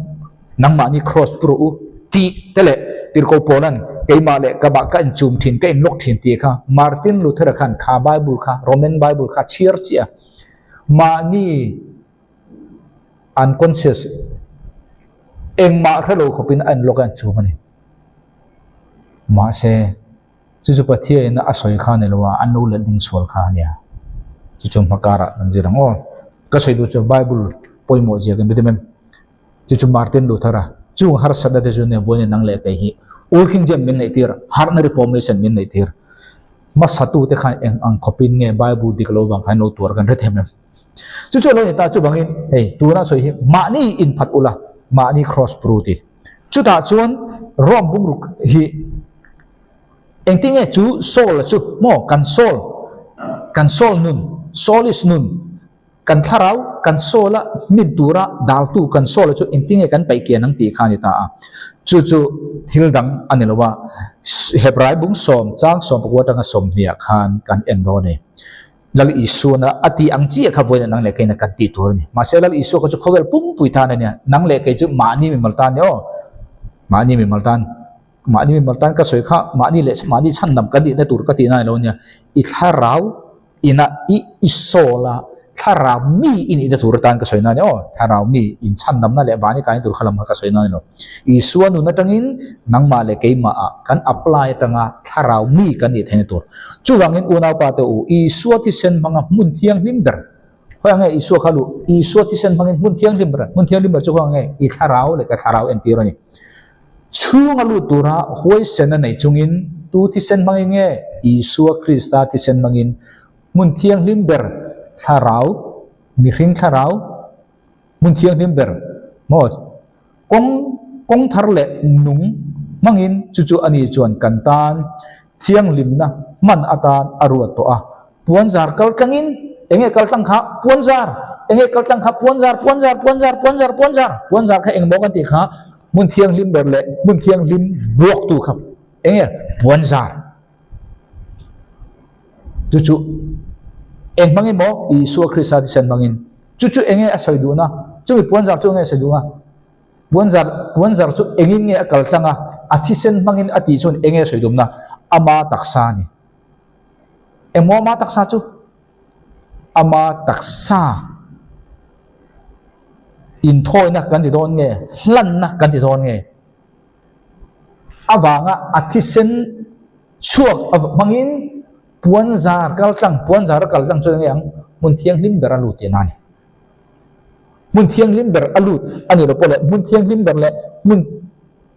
A: Nangmahni cross pu rawh u tih te leh Tirhkoh Paula'n keimah leh ka bah ka inchum thin, ka inlawk thin tih kha Martin Luther-a khan kha Bible kha, Roman Bible kha a chhiar chiah a. Mahni unconscious engmah hre lo khawpin a inlawk a inchum a ni. Mahse, chu chu Pathiain a sawi kha a ni lo a, an lo letling sual kha a nia. Chu chu hma karah kan zir ang aw. Ka sawi duh chu Bible pawimawh zia kan biadim em? Chu chu Martin Luther-a chung harsatna te chu nia buaina nang leh kei hi Old King James min neih tir, harhna Reformation min neih tir. Hmasatute khan eng ang khawpin nge Bible dik lo vang khan lo tuar kan hre them em? Chu chu a lo ni ta, chuvangin hei tuna sawi hi mahni inphat ula, mahni cross pru ti. Chutah chuan Rome bungruk hi engtin nge chu Saul-a chu maw kan Saul, kan Saul nun, Saulish nun, kan thlarau kan Saul-a hmin tura daltu kan Saul-a chu engtin nge kan paih kian ang tih kha a ni ta a. Chu chu thil dang a ni lo a, Hebrai bung sawm chang 14 atanga 20 khan kan en dawn a ni. Lal Isuana a tih ang chiah kha vawiin nang leh keiin kan tih tur a ni. Mahse Lal Isua kha chu khawvel pumpui tan a nia, nang leh kei chu mahni mimal tan ni aw. Mahni mimal tan, mahni mimal tan ka sawi kha mahni leh mahni chhandam kan nihna tur ka tihna a ni lo nia. I thlarau ina i i sawl a, thlarau mi i nihna tur atan ka sawi na a ni aw. Thlarau mi inchhandamna leh vani kaina tur kha lam kha ka sawi na a ni lo. Isua nun atangin nangmah leh keimahah kan apply atanga thlarau mi kan nih theihna tur. Chuvangin unaupa te u, Isua thisen hmanga hmun thianghlim ber, khawiah nge Isua kha luh? Isua thisen hmangin hmun thianghlim ber, hmun thianghlim ber chu khawiah nge? I thlarau leh ka thlarau entir a ni. Chhunga lut tura huaisen a nei chungin tu thisen hmangin nge? Isua Krista thisen hmangin hmun thianghlim ber thlarau, mihring thlarau, Hmun thianghlim ber maw? Kawng kawng thar leh nung hmangin chu chu ani chuan kan tan thianghlimna hman atan a ruat tawh a. Puanzar kal tlangin, enge kal tlang kha? Puanzar! Enge kal tlang kha? Puanzar, puanzar, puanzar, puanzar, puanzar! Puanzar kha engmaw kan tih kha? Hmun thianghlim ber leh hmun thianghlim buaktu kha enge? Puanzar! Chu chu eng hmangin maw? Isua Krista thisen hmangin. Chu chu enge a sawi duhna? Chumi puanzar chu enge a sawi duhna? Puanzar, puanzar chu engin nge a kal tlang a? A thisen hmangin a tih chuan enge a sawi duhna? Ama taksa a ni. Engmaw ama taksa chu? Ama taksa inthawina kan ti dawn nge? Hlanna kan ti dawn nge? Avanga a thisen chhuak hmangin puanzar kal tlang, puanzar a kal tlang chuan enge ang? Hmun thianghlim ber a lut tihna a ni. Hmun thianghlim ber a lut a nih loh pawh leh hmun thianghlim ber leh hmun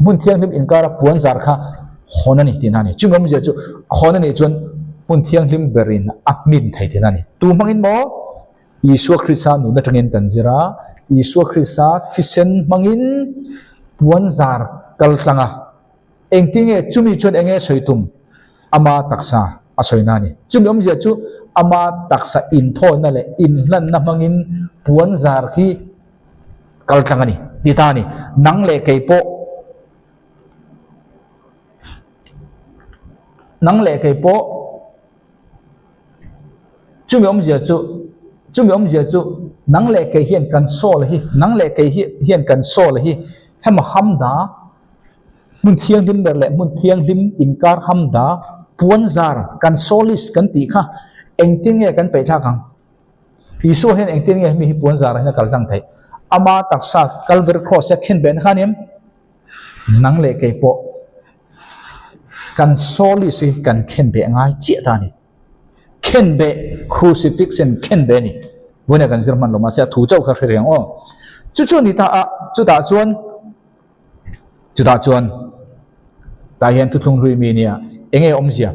A: hmun thianghlim inkara puanzar kha hawn a ni tihna a ni. Chumi awmzia chu hawn a nih chuan hmun thianghlim berin a hmin thei tihna a ni. Tu hmangin maw? Isua Krista nun atangin kan zir a, Isua Krista thisen hmangin puanzar kal tlang a. Engtinge chumi chuan enge sawi tum? Ama taksa a sawina a ni. Chumi awmzia chu ama taksa inthawina leh inhlanna hmangin puanzar khi kal tlang a ni ti ta a ni. Nang leh kei pawh Nang leh kei pawh Chumi awmzia chu, chumi awmzia chu nang leh kei hian kan soul hi, nang leh kei hi hian kan soul hi hema hamda hmun thianghlim ber leh hmun thianghlim inkar hamda puanzar kan soulish kan tih kha engtin nge kan peih thlak ang? Isua hian engtin nge hemi hi puanzar ah hian a kal tlang theih? Ama taksa Calvary cross a khen beh na kha aniam? Nang leh kei pawh kan soulish hi kan khen beh ngai chiah ta a ni. Khenbeh, crucifixion, khenbeh a ni. Vawiin kan zir hman lo mahse a thu chauh kha hre reng aw. Chu chu a ni ta a, chutah chuan, chutah chuan tah hian thuthlung hlui mi nia eng nge awmzia?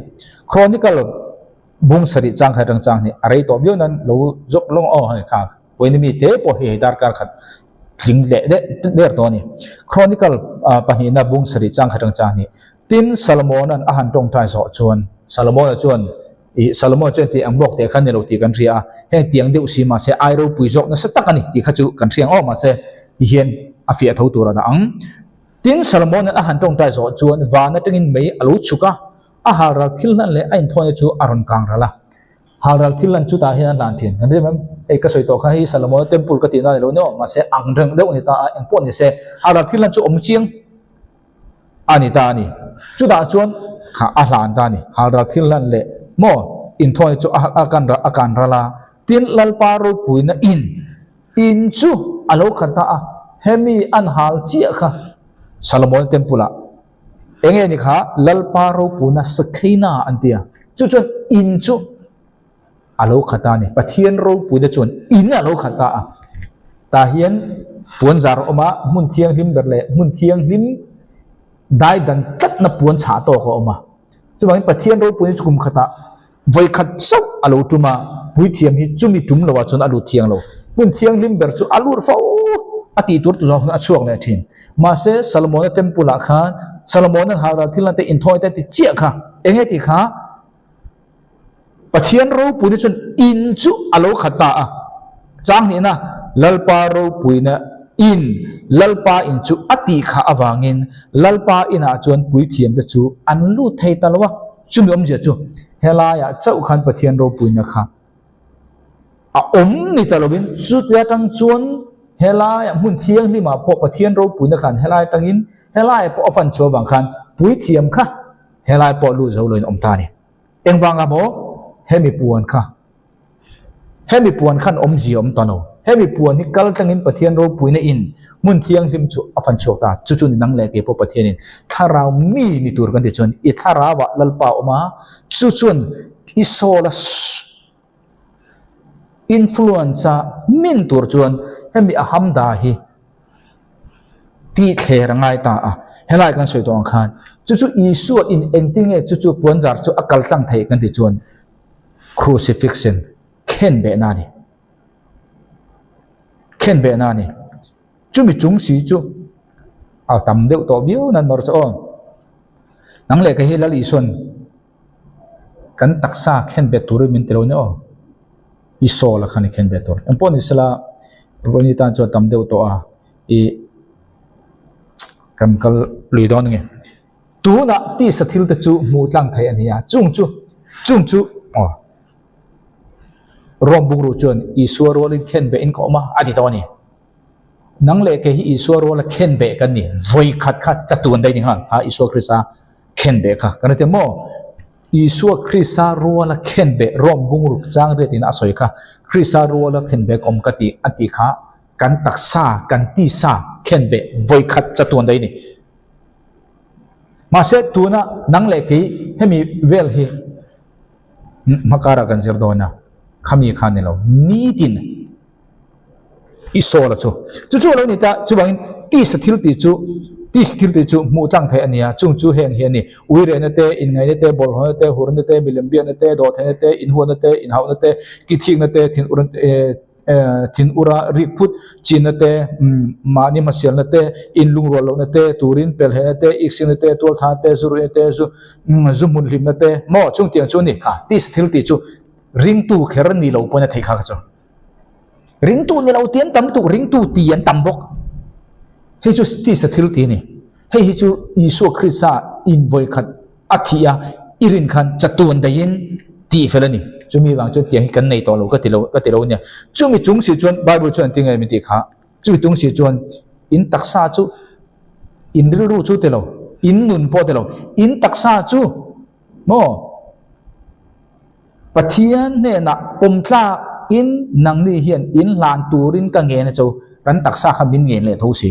A: Chronicle bung sarih chang khat atang chang hnih a rei tawh viau nan lo zawk lawng aw hei kha vawiin mi te pawh hei darkar khat tling leh der tawh a ni. Chronicle pahnihna bung sarih chang khat atang chang hnih Tin, Salomona'n a han tawngtai zawh chuan, Salomona chuan, Ih, Salomona chuan tih ang bawk teh kha ni lo tih kan hria a, heng tiang deuh si mahse ai ropui zawk nasa tak a ni tih kha chu kan hria ang aw, mahse ti hian a fiah tho tur a dah ang. Tin, Salomona'n a han tawngtai zawh chuan van atangin mei a lo chhuk a, a halral thil hlan leh a inthawina chu a rawn kang ral a. Halral thil hlan chutah hian a hlan thin. Kan rim em? Hei ka sawi tawh kha hei Salomona temple ka tihna a ni lo nia aw, mahse ang reng deuh a ni ta a, engpawh ni se, halral thil hlan chu awm chiang. A ni ta a ni. Chutah chuan kha a hlan ta a ni. Halral thil hlan leh maw inthawn chu a kan a kan ral a. Tin, Lalpa ropuina in in chu a lo khat ta a. Hemi an hal chiah kha Salomon temple ah. Enge ni kha Lalpa ropuina Shekinah an ti a, chu chuan in chu a lo khat a ni. Pathian ropuina chuan in a lo khat ta a. Tah hian puanzar a awm a, hmun thianghlim ber leh hmun thianghlim dai dan tlatna puan chhah tawk a awm a. Chuvangin Pathian ropuina chu kum khatah Vawi khat chauh a lo tum a, puithiam hi chumi tum loah chuan a lut thiang lo. Hmun thianghlim ber chu a lut fo a tih tur tuzawng khan a chhuak leh thin. Mahse, Solomona temple ah khan Solomona'n halral thil te inthawi te a ti chiah kha. Enge tih kha? Pathian ropuina chuan in chu a lo khat ta a. Chang hnihna, Lalpa ropuina in Lalpa in chu a tih kha avangin Lalpa inah chuan puithiamte chu an lut thei ta lo a. Chumi awmzia chu helaiah chauh khan Pathian ropuina kha a awm ni ta lovin chutia tang chuan helaiah hmun thianghlimah pawh Pathian ropuina khan helai tangin helaiah pawh a fan chhuah avang khan puithiam kha helai pawh lut zo loin awm ta a ni. Engvanga maw hemi puan kha Hemi puan khan awmzia awm ta lo. Hemi puan hi kal tlangin Pathian ropuina in hmun thianghlim chu a fan chhuak ta. Chu chu ni nang leh kei pawh Pathianin thlarau mi ni tur kan ti chuan i thlarauah Lalpa a awm a, chu chuan i soul a influence a min tur chuan hemi a hamda hi tih thler a ngai ta a. Helai kan sawi tawh ang khan chu chu Isua in engtinge chu chu puanzar chu a kal tlang theih kan ti chuan Crucifixion, khenbehna a ni. Khenbehna a ni. Chumi chung si chu a tam deuh tawh viau nan mawr chu aw. Nang leh kei hi Lal Isuan kan taksa khenbeh turin min ti lo nia aw. I soul a khan i khenbeh tur. Engpawh ni sela vawiin tan chuan tam deuh tawh a i kan kal lui dawn nge. Tunah tisa thil te chu hmuh tlang theih a ni a, chung chu, chung chu, aw, Rom bukru chuan Isua rualin khenbeh in ka awm a, a ti tawh a ni. Nang leh kei hi Isua ruala khenbeh kan ni, vawi khat kha chatuan daih ni nghal, kha Isua Krista khenbeh kha kan ti maw? Isua Krista ruala khenbeh Rom bungruk chang riat in a sawi kha, Krista ruala khenbeh ka awm ka ti a ti kha kan taksa, kan tisa khenbeh vawi khat chatuan daih ni. Mahse tuna nang leh kei hemi vel hi hmakara kan zir dawn a, khami kha ni lo, nitin i sawl a chu. Chu chu a lo ni ta, chuvangin tisa thil tih chu tisa thil tih chu hmuh tlang theih a ni a, chung chu heng hi a ni, uirehna te, inngaihna te, bawlhhlawhna te, hurna te, milem biakna te, dawhtheihna te, inhuatna te, inhauhna te, kithikna te, thinurna te, Thin ura rik phut chinna te, mahni hmasialna te, inlungrual lohna te, turin pelhehna te, iksikna te, tualthana te, zu ruihna te, zu zu hmun hlimna te, maw chung tiang chu a ni kha. Tisa thil tih chu ringtu kher ni lo pawhin a theih kha kha chu. Ringtu ni lo ti an tam tuk, ringtu ti an tam bawk. Hei chu tisa thil tih a ni. Hei hi chu Isua Krista invawi khat a thih a, i rin khan chatuan daihin tih fel a ni. Chumi vang chuan tiang hi kan nei tawh lo ka ti lo ka ti lo nia. Chumi chung si chuan Bible chuan engtin nge min tih kha? Chumi tung si chuan in taksa chu in rilru chu ti lo, in nun pawh ti lo, in taksa chu maw Pathian hnenah pawm tlak in nangni hian in hlan turin ka ngen a cho kan taksa kha min ngen leh tho si.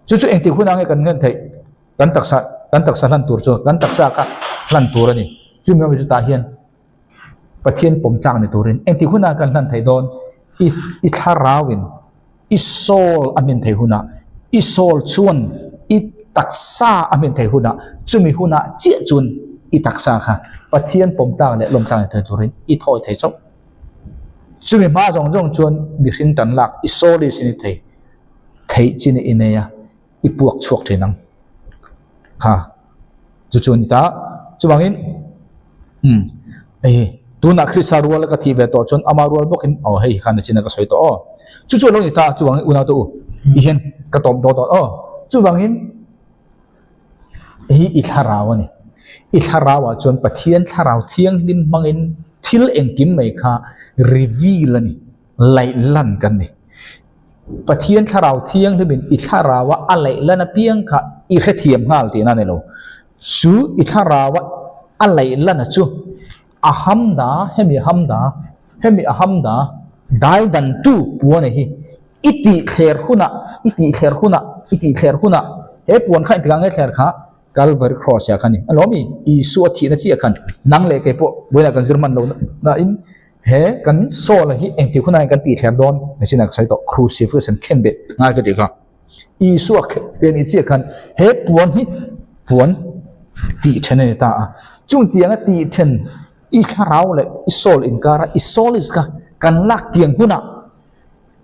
A: Chu chu engtik hunah nge kan ngen theih? Kan taksa kan taksa hlan tur chu kan taksa kha hlan tur a ni. Chumi awm chu tah hian Pathian pawm tlak ni turin engtik hunah kan hlan thei dawn? I i thlarauin i soul a hmin thei hunah i soul chuan i taksa a hmin thei hunah chumi hunah chiah chuan i taksa kha Pathian pawm tlak leh lawm tlak ni thei turin i thawi thei chauh. Chumi hma zawng zawng chuan mihring tan lak i soul i sin i thei. Theih chin i nei a, i puak chhuak thin ang. Kha, chu chu a ni ta. Chuvangin, umm, hei tunah Krista ruala ka thih ve tawh chuan ama rual bawkin, aw hei hi khan nachin a ka sawi tawh aw. Chu chu a lo ni ta, chuvangin unaute u, ti hian ka tawp dawt dawt aw. Chuvangin, hi i thlarau a ni. I thlarauah chuan Pathian thlarau thianghlim hmangin thil engkim mai kha reveal a ni. Laih lan kan ni. Pathian thlarau thianghlimin i thlaraua a laih lan apiang kha i hrethiam nghal tihna a ni lo. Chu i thlaraua a laih lana chu a hamda, hemi a hamda, hemi a hamda daidantu puan a hi i tihthler hunah, i tihthler hunah, i tihthler hunah he puan kha engtikah nge thler kha? Calvary Cross ah khan ni. A lawm i, Isua thihna chiah khan nang leh kei pawh vawiinah kan zir hman lo nain he kan soul hi engtik hunah hian kan tihthler dawn machine ah ka sawi tawh crucifix an khen beh ngai ka tih kha. Isua khen beh ni chiah khan he puan hi puan tih then a ni ta a. Chung tianga tih then i thlarau leh i soul inkara i soul is kha kan lak tiang hunah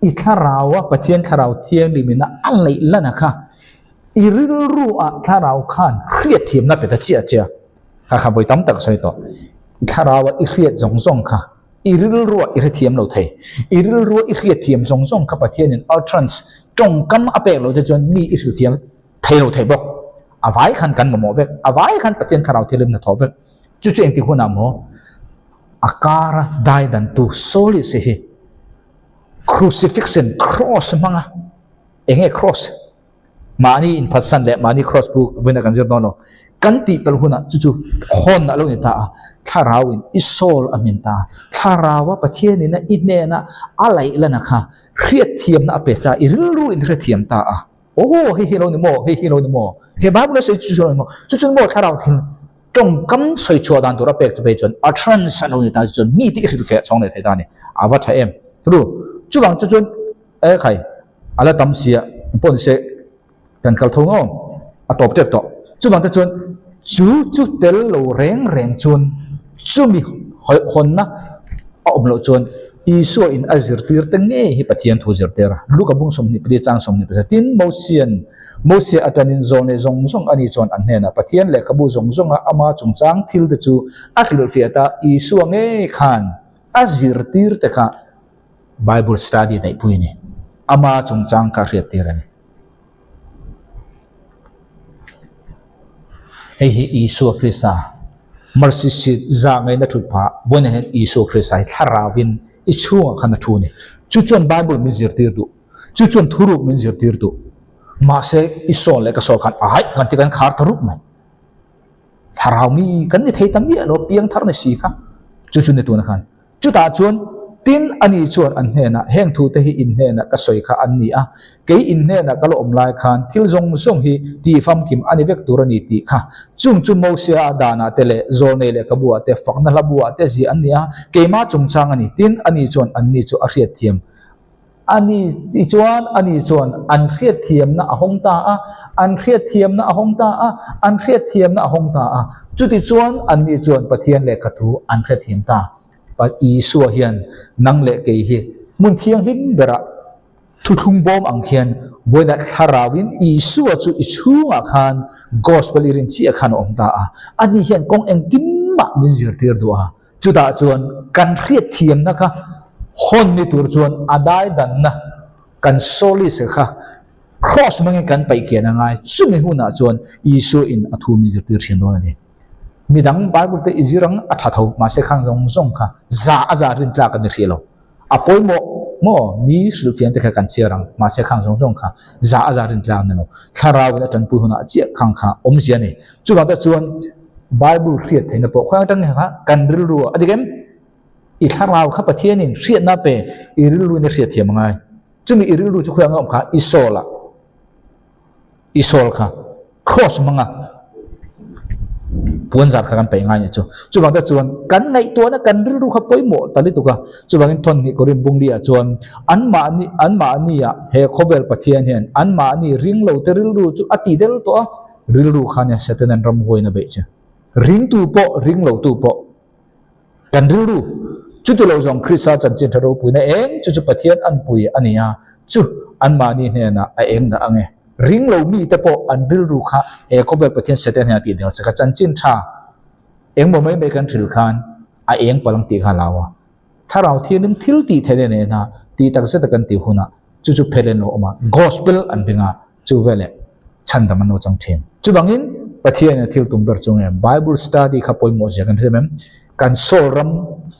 A: I thlarau a Pathian thlarau thianghlimina a leih lana kha i rilru ah thlarau khan hriatthiamna pe ta chiah chiah kha kha vawi tam tak sawi tawh. I thlarau a i hriat zawng zawng kha i rilru ah i hrethiam lo thei. I rilru a i hriatthiam zawng zawng kha Pathianin utterance tawngkam a pek loh te chuan mi i hrilhthiam thei lo thei bawk. A vai khan kan mamawh vek. A vai khan Pathian thlarau thianghlimna thawh vek. Chu chu engtik hunah maw a kara daidantu Solis hi Crucifixion, Cross hmanga eng nge cross? Mahni inphatsan leh mahni cross pu vawiin kan zir dawn lo. Kan tih pel hunah chu chu khawn a lo ni ta a, thlarauin i soul a hmin ta a, thlaraua Pathianina i hnena a laih lana kha hriatthiamna a pe cha, i rilru in hrethiam ta a. Aw hei hi lo ni maw, hei hi lo ni maw, he Bible a sawi chu chu lo ni maw, chu chu maw thlarau thil tawngkam sawi chhuah dan tur a pek chu phei chuan utterance a lo ni ta chu chuan mi te i hrilh feh chhawng leh thei ta a ni, a va tha em. Ru, chuvang chu chuan e khai a la tam si a, pawh ni se kan kal tho ngawm a tawp tep tawh. Chuvang te chuan chu chu tel lo reng reng chuan chumi hawnna a awm loh chuan Isua in a zirtir te ngei hi Pathian thu zirtir a. Luka bung 24 chang 27 Tin, Mosian, Mosia atanin zawlnei zawng zawng a ni chuan an hnenah Pathian lehkhabu zawng zawnga ama chungchang thil te chu a hrilhfiah ta Isua ngei khan a zirtir te kha Bible study neihpui a ni. Ama chungchang kha a hriattir a ni. Hei hi Isua Krista mercy seat zah ngaihna thut phah vawiinah hian Isua Krista hi thlarauvin i chhungah khan a thu a ni. Chu chuan Bible min zirtir duh, chu chuan thuruk min zirtir duh. Mahse i sawn leh ka sawn khan aih kan ti kan khar ta rup mai. Thlarau mi kan ni thei ta miah lo, piang thar ni si kha. Chu chu ni tuna khan. Chutah chuan, Tin, ani chuan an hnenah, Heng thute hi in hnenah ka sawi kha an ni a, kei in hnenah ka la awm lai khan thil zawng zawng hi tih famkim a ni vek tur a ni tih kha. Chung chu Mosia a danah te leh Zawlnei lehkhabu ah te, fakna hlabu ah te ziah an ni a, keimah chungchang a ni. Tin, ani chuan anni chu a hriatthiam A ni tichuan ani chuan an hriatthiamna a hawng ta a, an hriatthiamna a hawng ta a, an hriatthiamna a hawng ta a. Chutichuan anni chuan Pathian lehkha thu an hrethiam ta. Pa Isua hian nang leh kei hi hmun thianghlim berah thuthlung bawm ang khian vawiinah thlarauin Isua chu i chhungah khan Gospel i rin chiah khan a awm ta a. Ani hian kawng engtin mah min zirtir duh a. Chutah chuan kan hriatthiamna kha hawn ni tur chuan a daidanna kan sawlis kha cross hmangin kan paih kian a ngai. Chumi hunah chuan Isua in a thu min zirtir thin dawn a ni. Midang Bible te i zir ang a tha tho, mahse khang zawng zawng kha za a za rin tlak a ni hrih lo. A pawimawh maw mi hrilhfian te kha kan chhiar ang, mahse khang zawng zawng kha za a za rin tlak a ni lo. Thlarau in a tanpui hunah chiah khang kha awmzia a ni. Chuvang te chuan Bible hriat theihna pawh khawi atang kha kan rilru a dik em? I thlarau kha Pathianin hriatna pe i rilru in a hriat thiam a ngai. Chumi i rilru chu khawi anga awm kha i soul ah. I soul kha cross hmanga puan zar kha kan peih ngai nih chu. Chuvang te chuan kan ngaihtuahna kan rilru kha pawimawh ta lutuk a. Chuvangin thawnhnih Korin bungli ah chuan anmahni anmahni ah he khawvel Pathian hian anmahni ringlo te rilru chu a tih del tawh a, rilru kha nia Satanan ramhuaiin a beih che. Ringtu pawh ringlotu pawh Kan rilru chuti lo zawng Krista chanchin tha ropuina eng chu chu Pathian an pui a ni a, chu anmahni hnenah a eng dah ang e. Ring lo mite pawh an rilru kha he khawvel Pathian Satan hian a tih deuh a, chanchin tha engmaw mai mai kan hril khan a eng palh ang tih kha a hlau a. Thlarau Thianghlim thil tih theihna nena tih tak zeta kan tih hunah chu chu phelh in lo awm a, Gospel an ring a, chu veleh chhandam an lo chang thin. Chuvangin Pathianin a thil tum ber chu nge Bible study kha pawimawh zia kan hriam em? Kan soul ram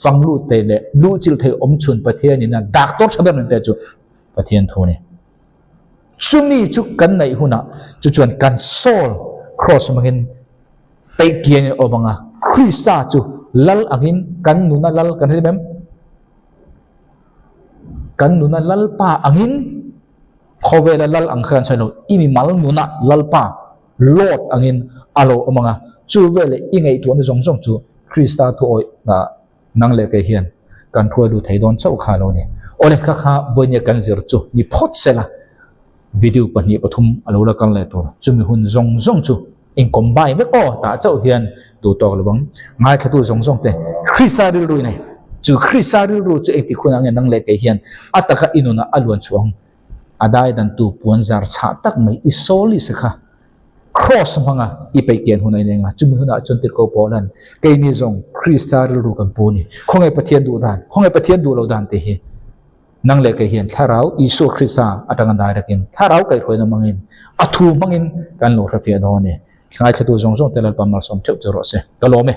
A: fang lut thei leh luhchilh thei awm chhun Pathianin a doctor tha ber min pek chu Pathian thu a ni. Chumi chu kan neih hunah chu chuan kan soul cross hmangin peih kiangin a awm ang a, Krista chu lal angin kan nuna lal kan hriam em? Kan nuna lalpa angin Khawvela lal ang kha kan sawi lo, i mimal nunah Lalpa, Lord, angin a lo awm ang a, chu veleh i ngaihtuahna zawng zawng chu Krista thuawih ah nang leh kei hian kan hruai lut thei dawn chauh kha a lo ni. Awle kha kha vawinia kan zir chu ni phawt sela video pahnih pathum a lo la kal leh tur chumi hun zawng zawng chu in combine vek aw tah chauh hian duh tawk lo ang. Ngaithlatu zawng zawng te Krista rilru i nei chu Krista rilru chu engtik hunah nge nang leh kei hian a taka i nunah a luan chhuah ang a dai dantu puan zar chhah tak mai i sawlis kha Kraws hmanga i peih kian hun a ineng a, chumi hunah chuan tirhkoh Paulan, Keini zawng Krista rilru kan pu a ni. Khawnge Pathian duh dan, khawnge Pathian duh lo dan tih hi nang leh kei hian Thlarau Isua Krista atanga dairakin Thlarau kaihhruaina hmangin a thu hmangin kan lo hrefiah dawn a ni. Ngaithlatu zawng zawng te Lalpa malsawm theuh chu rawh se. Ka lawm e.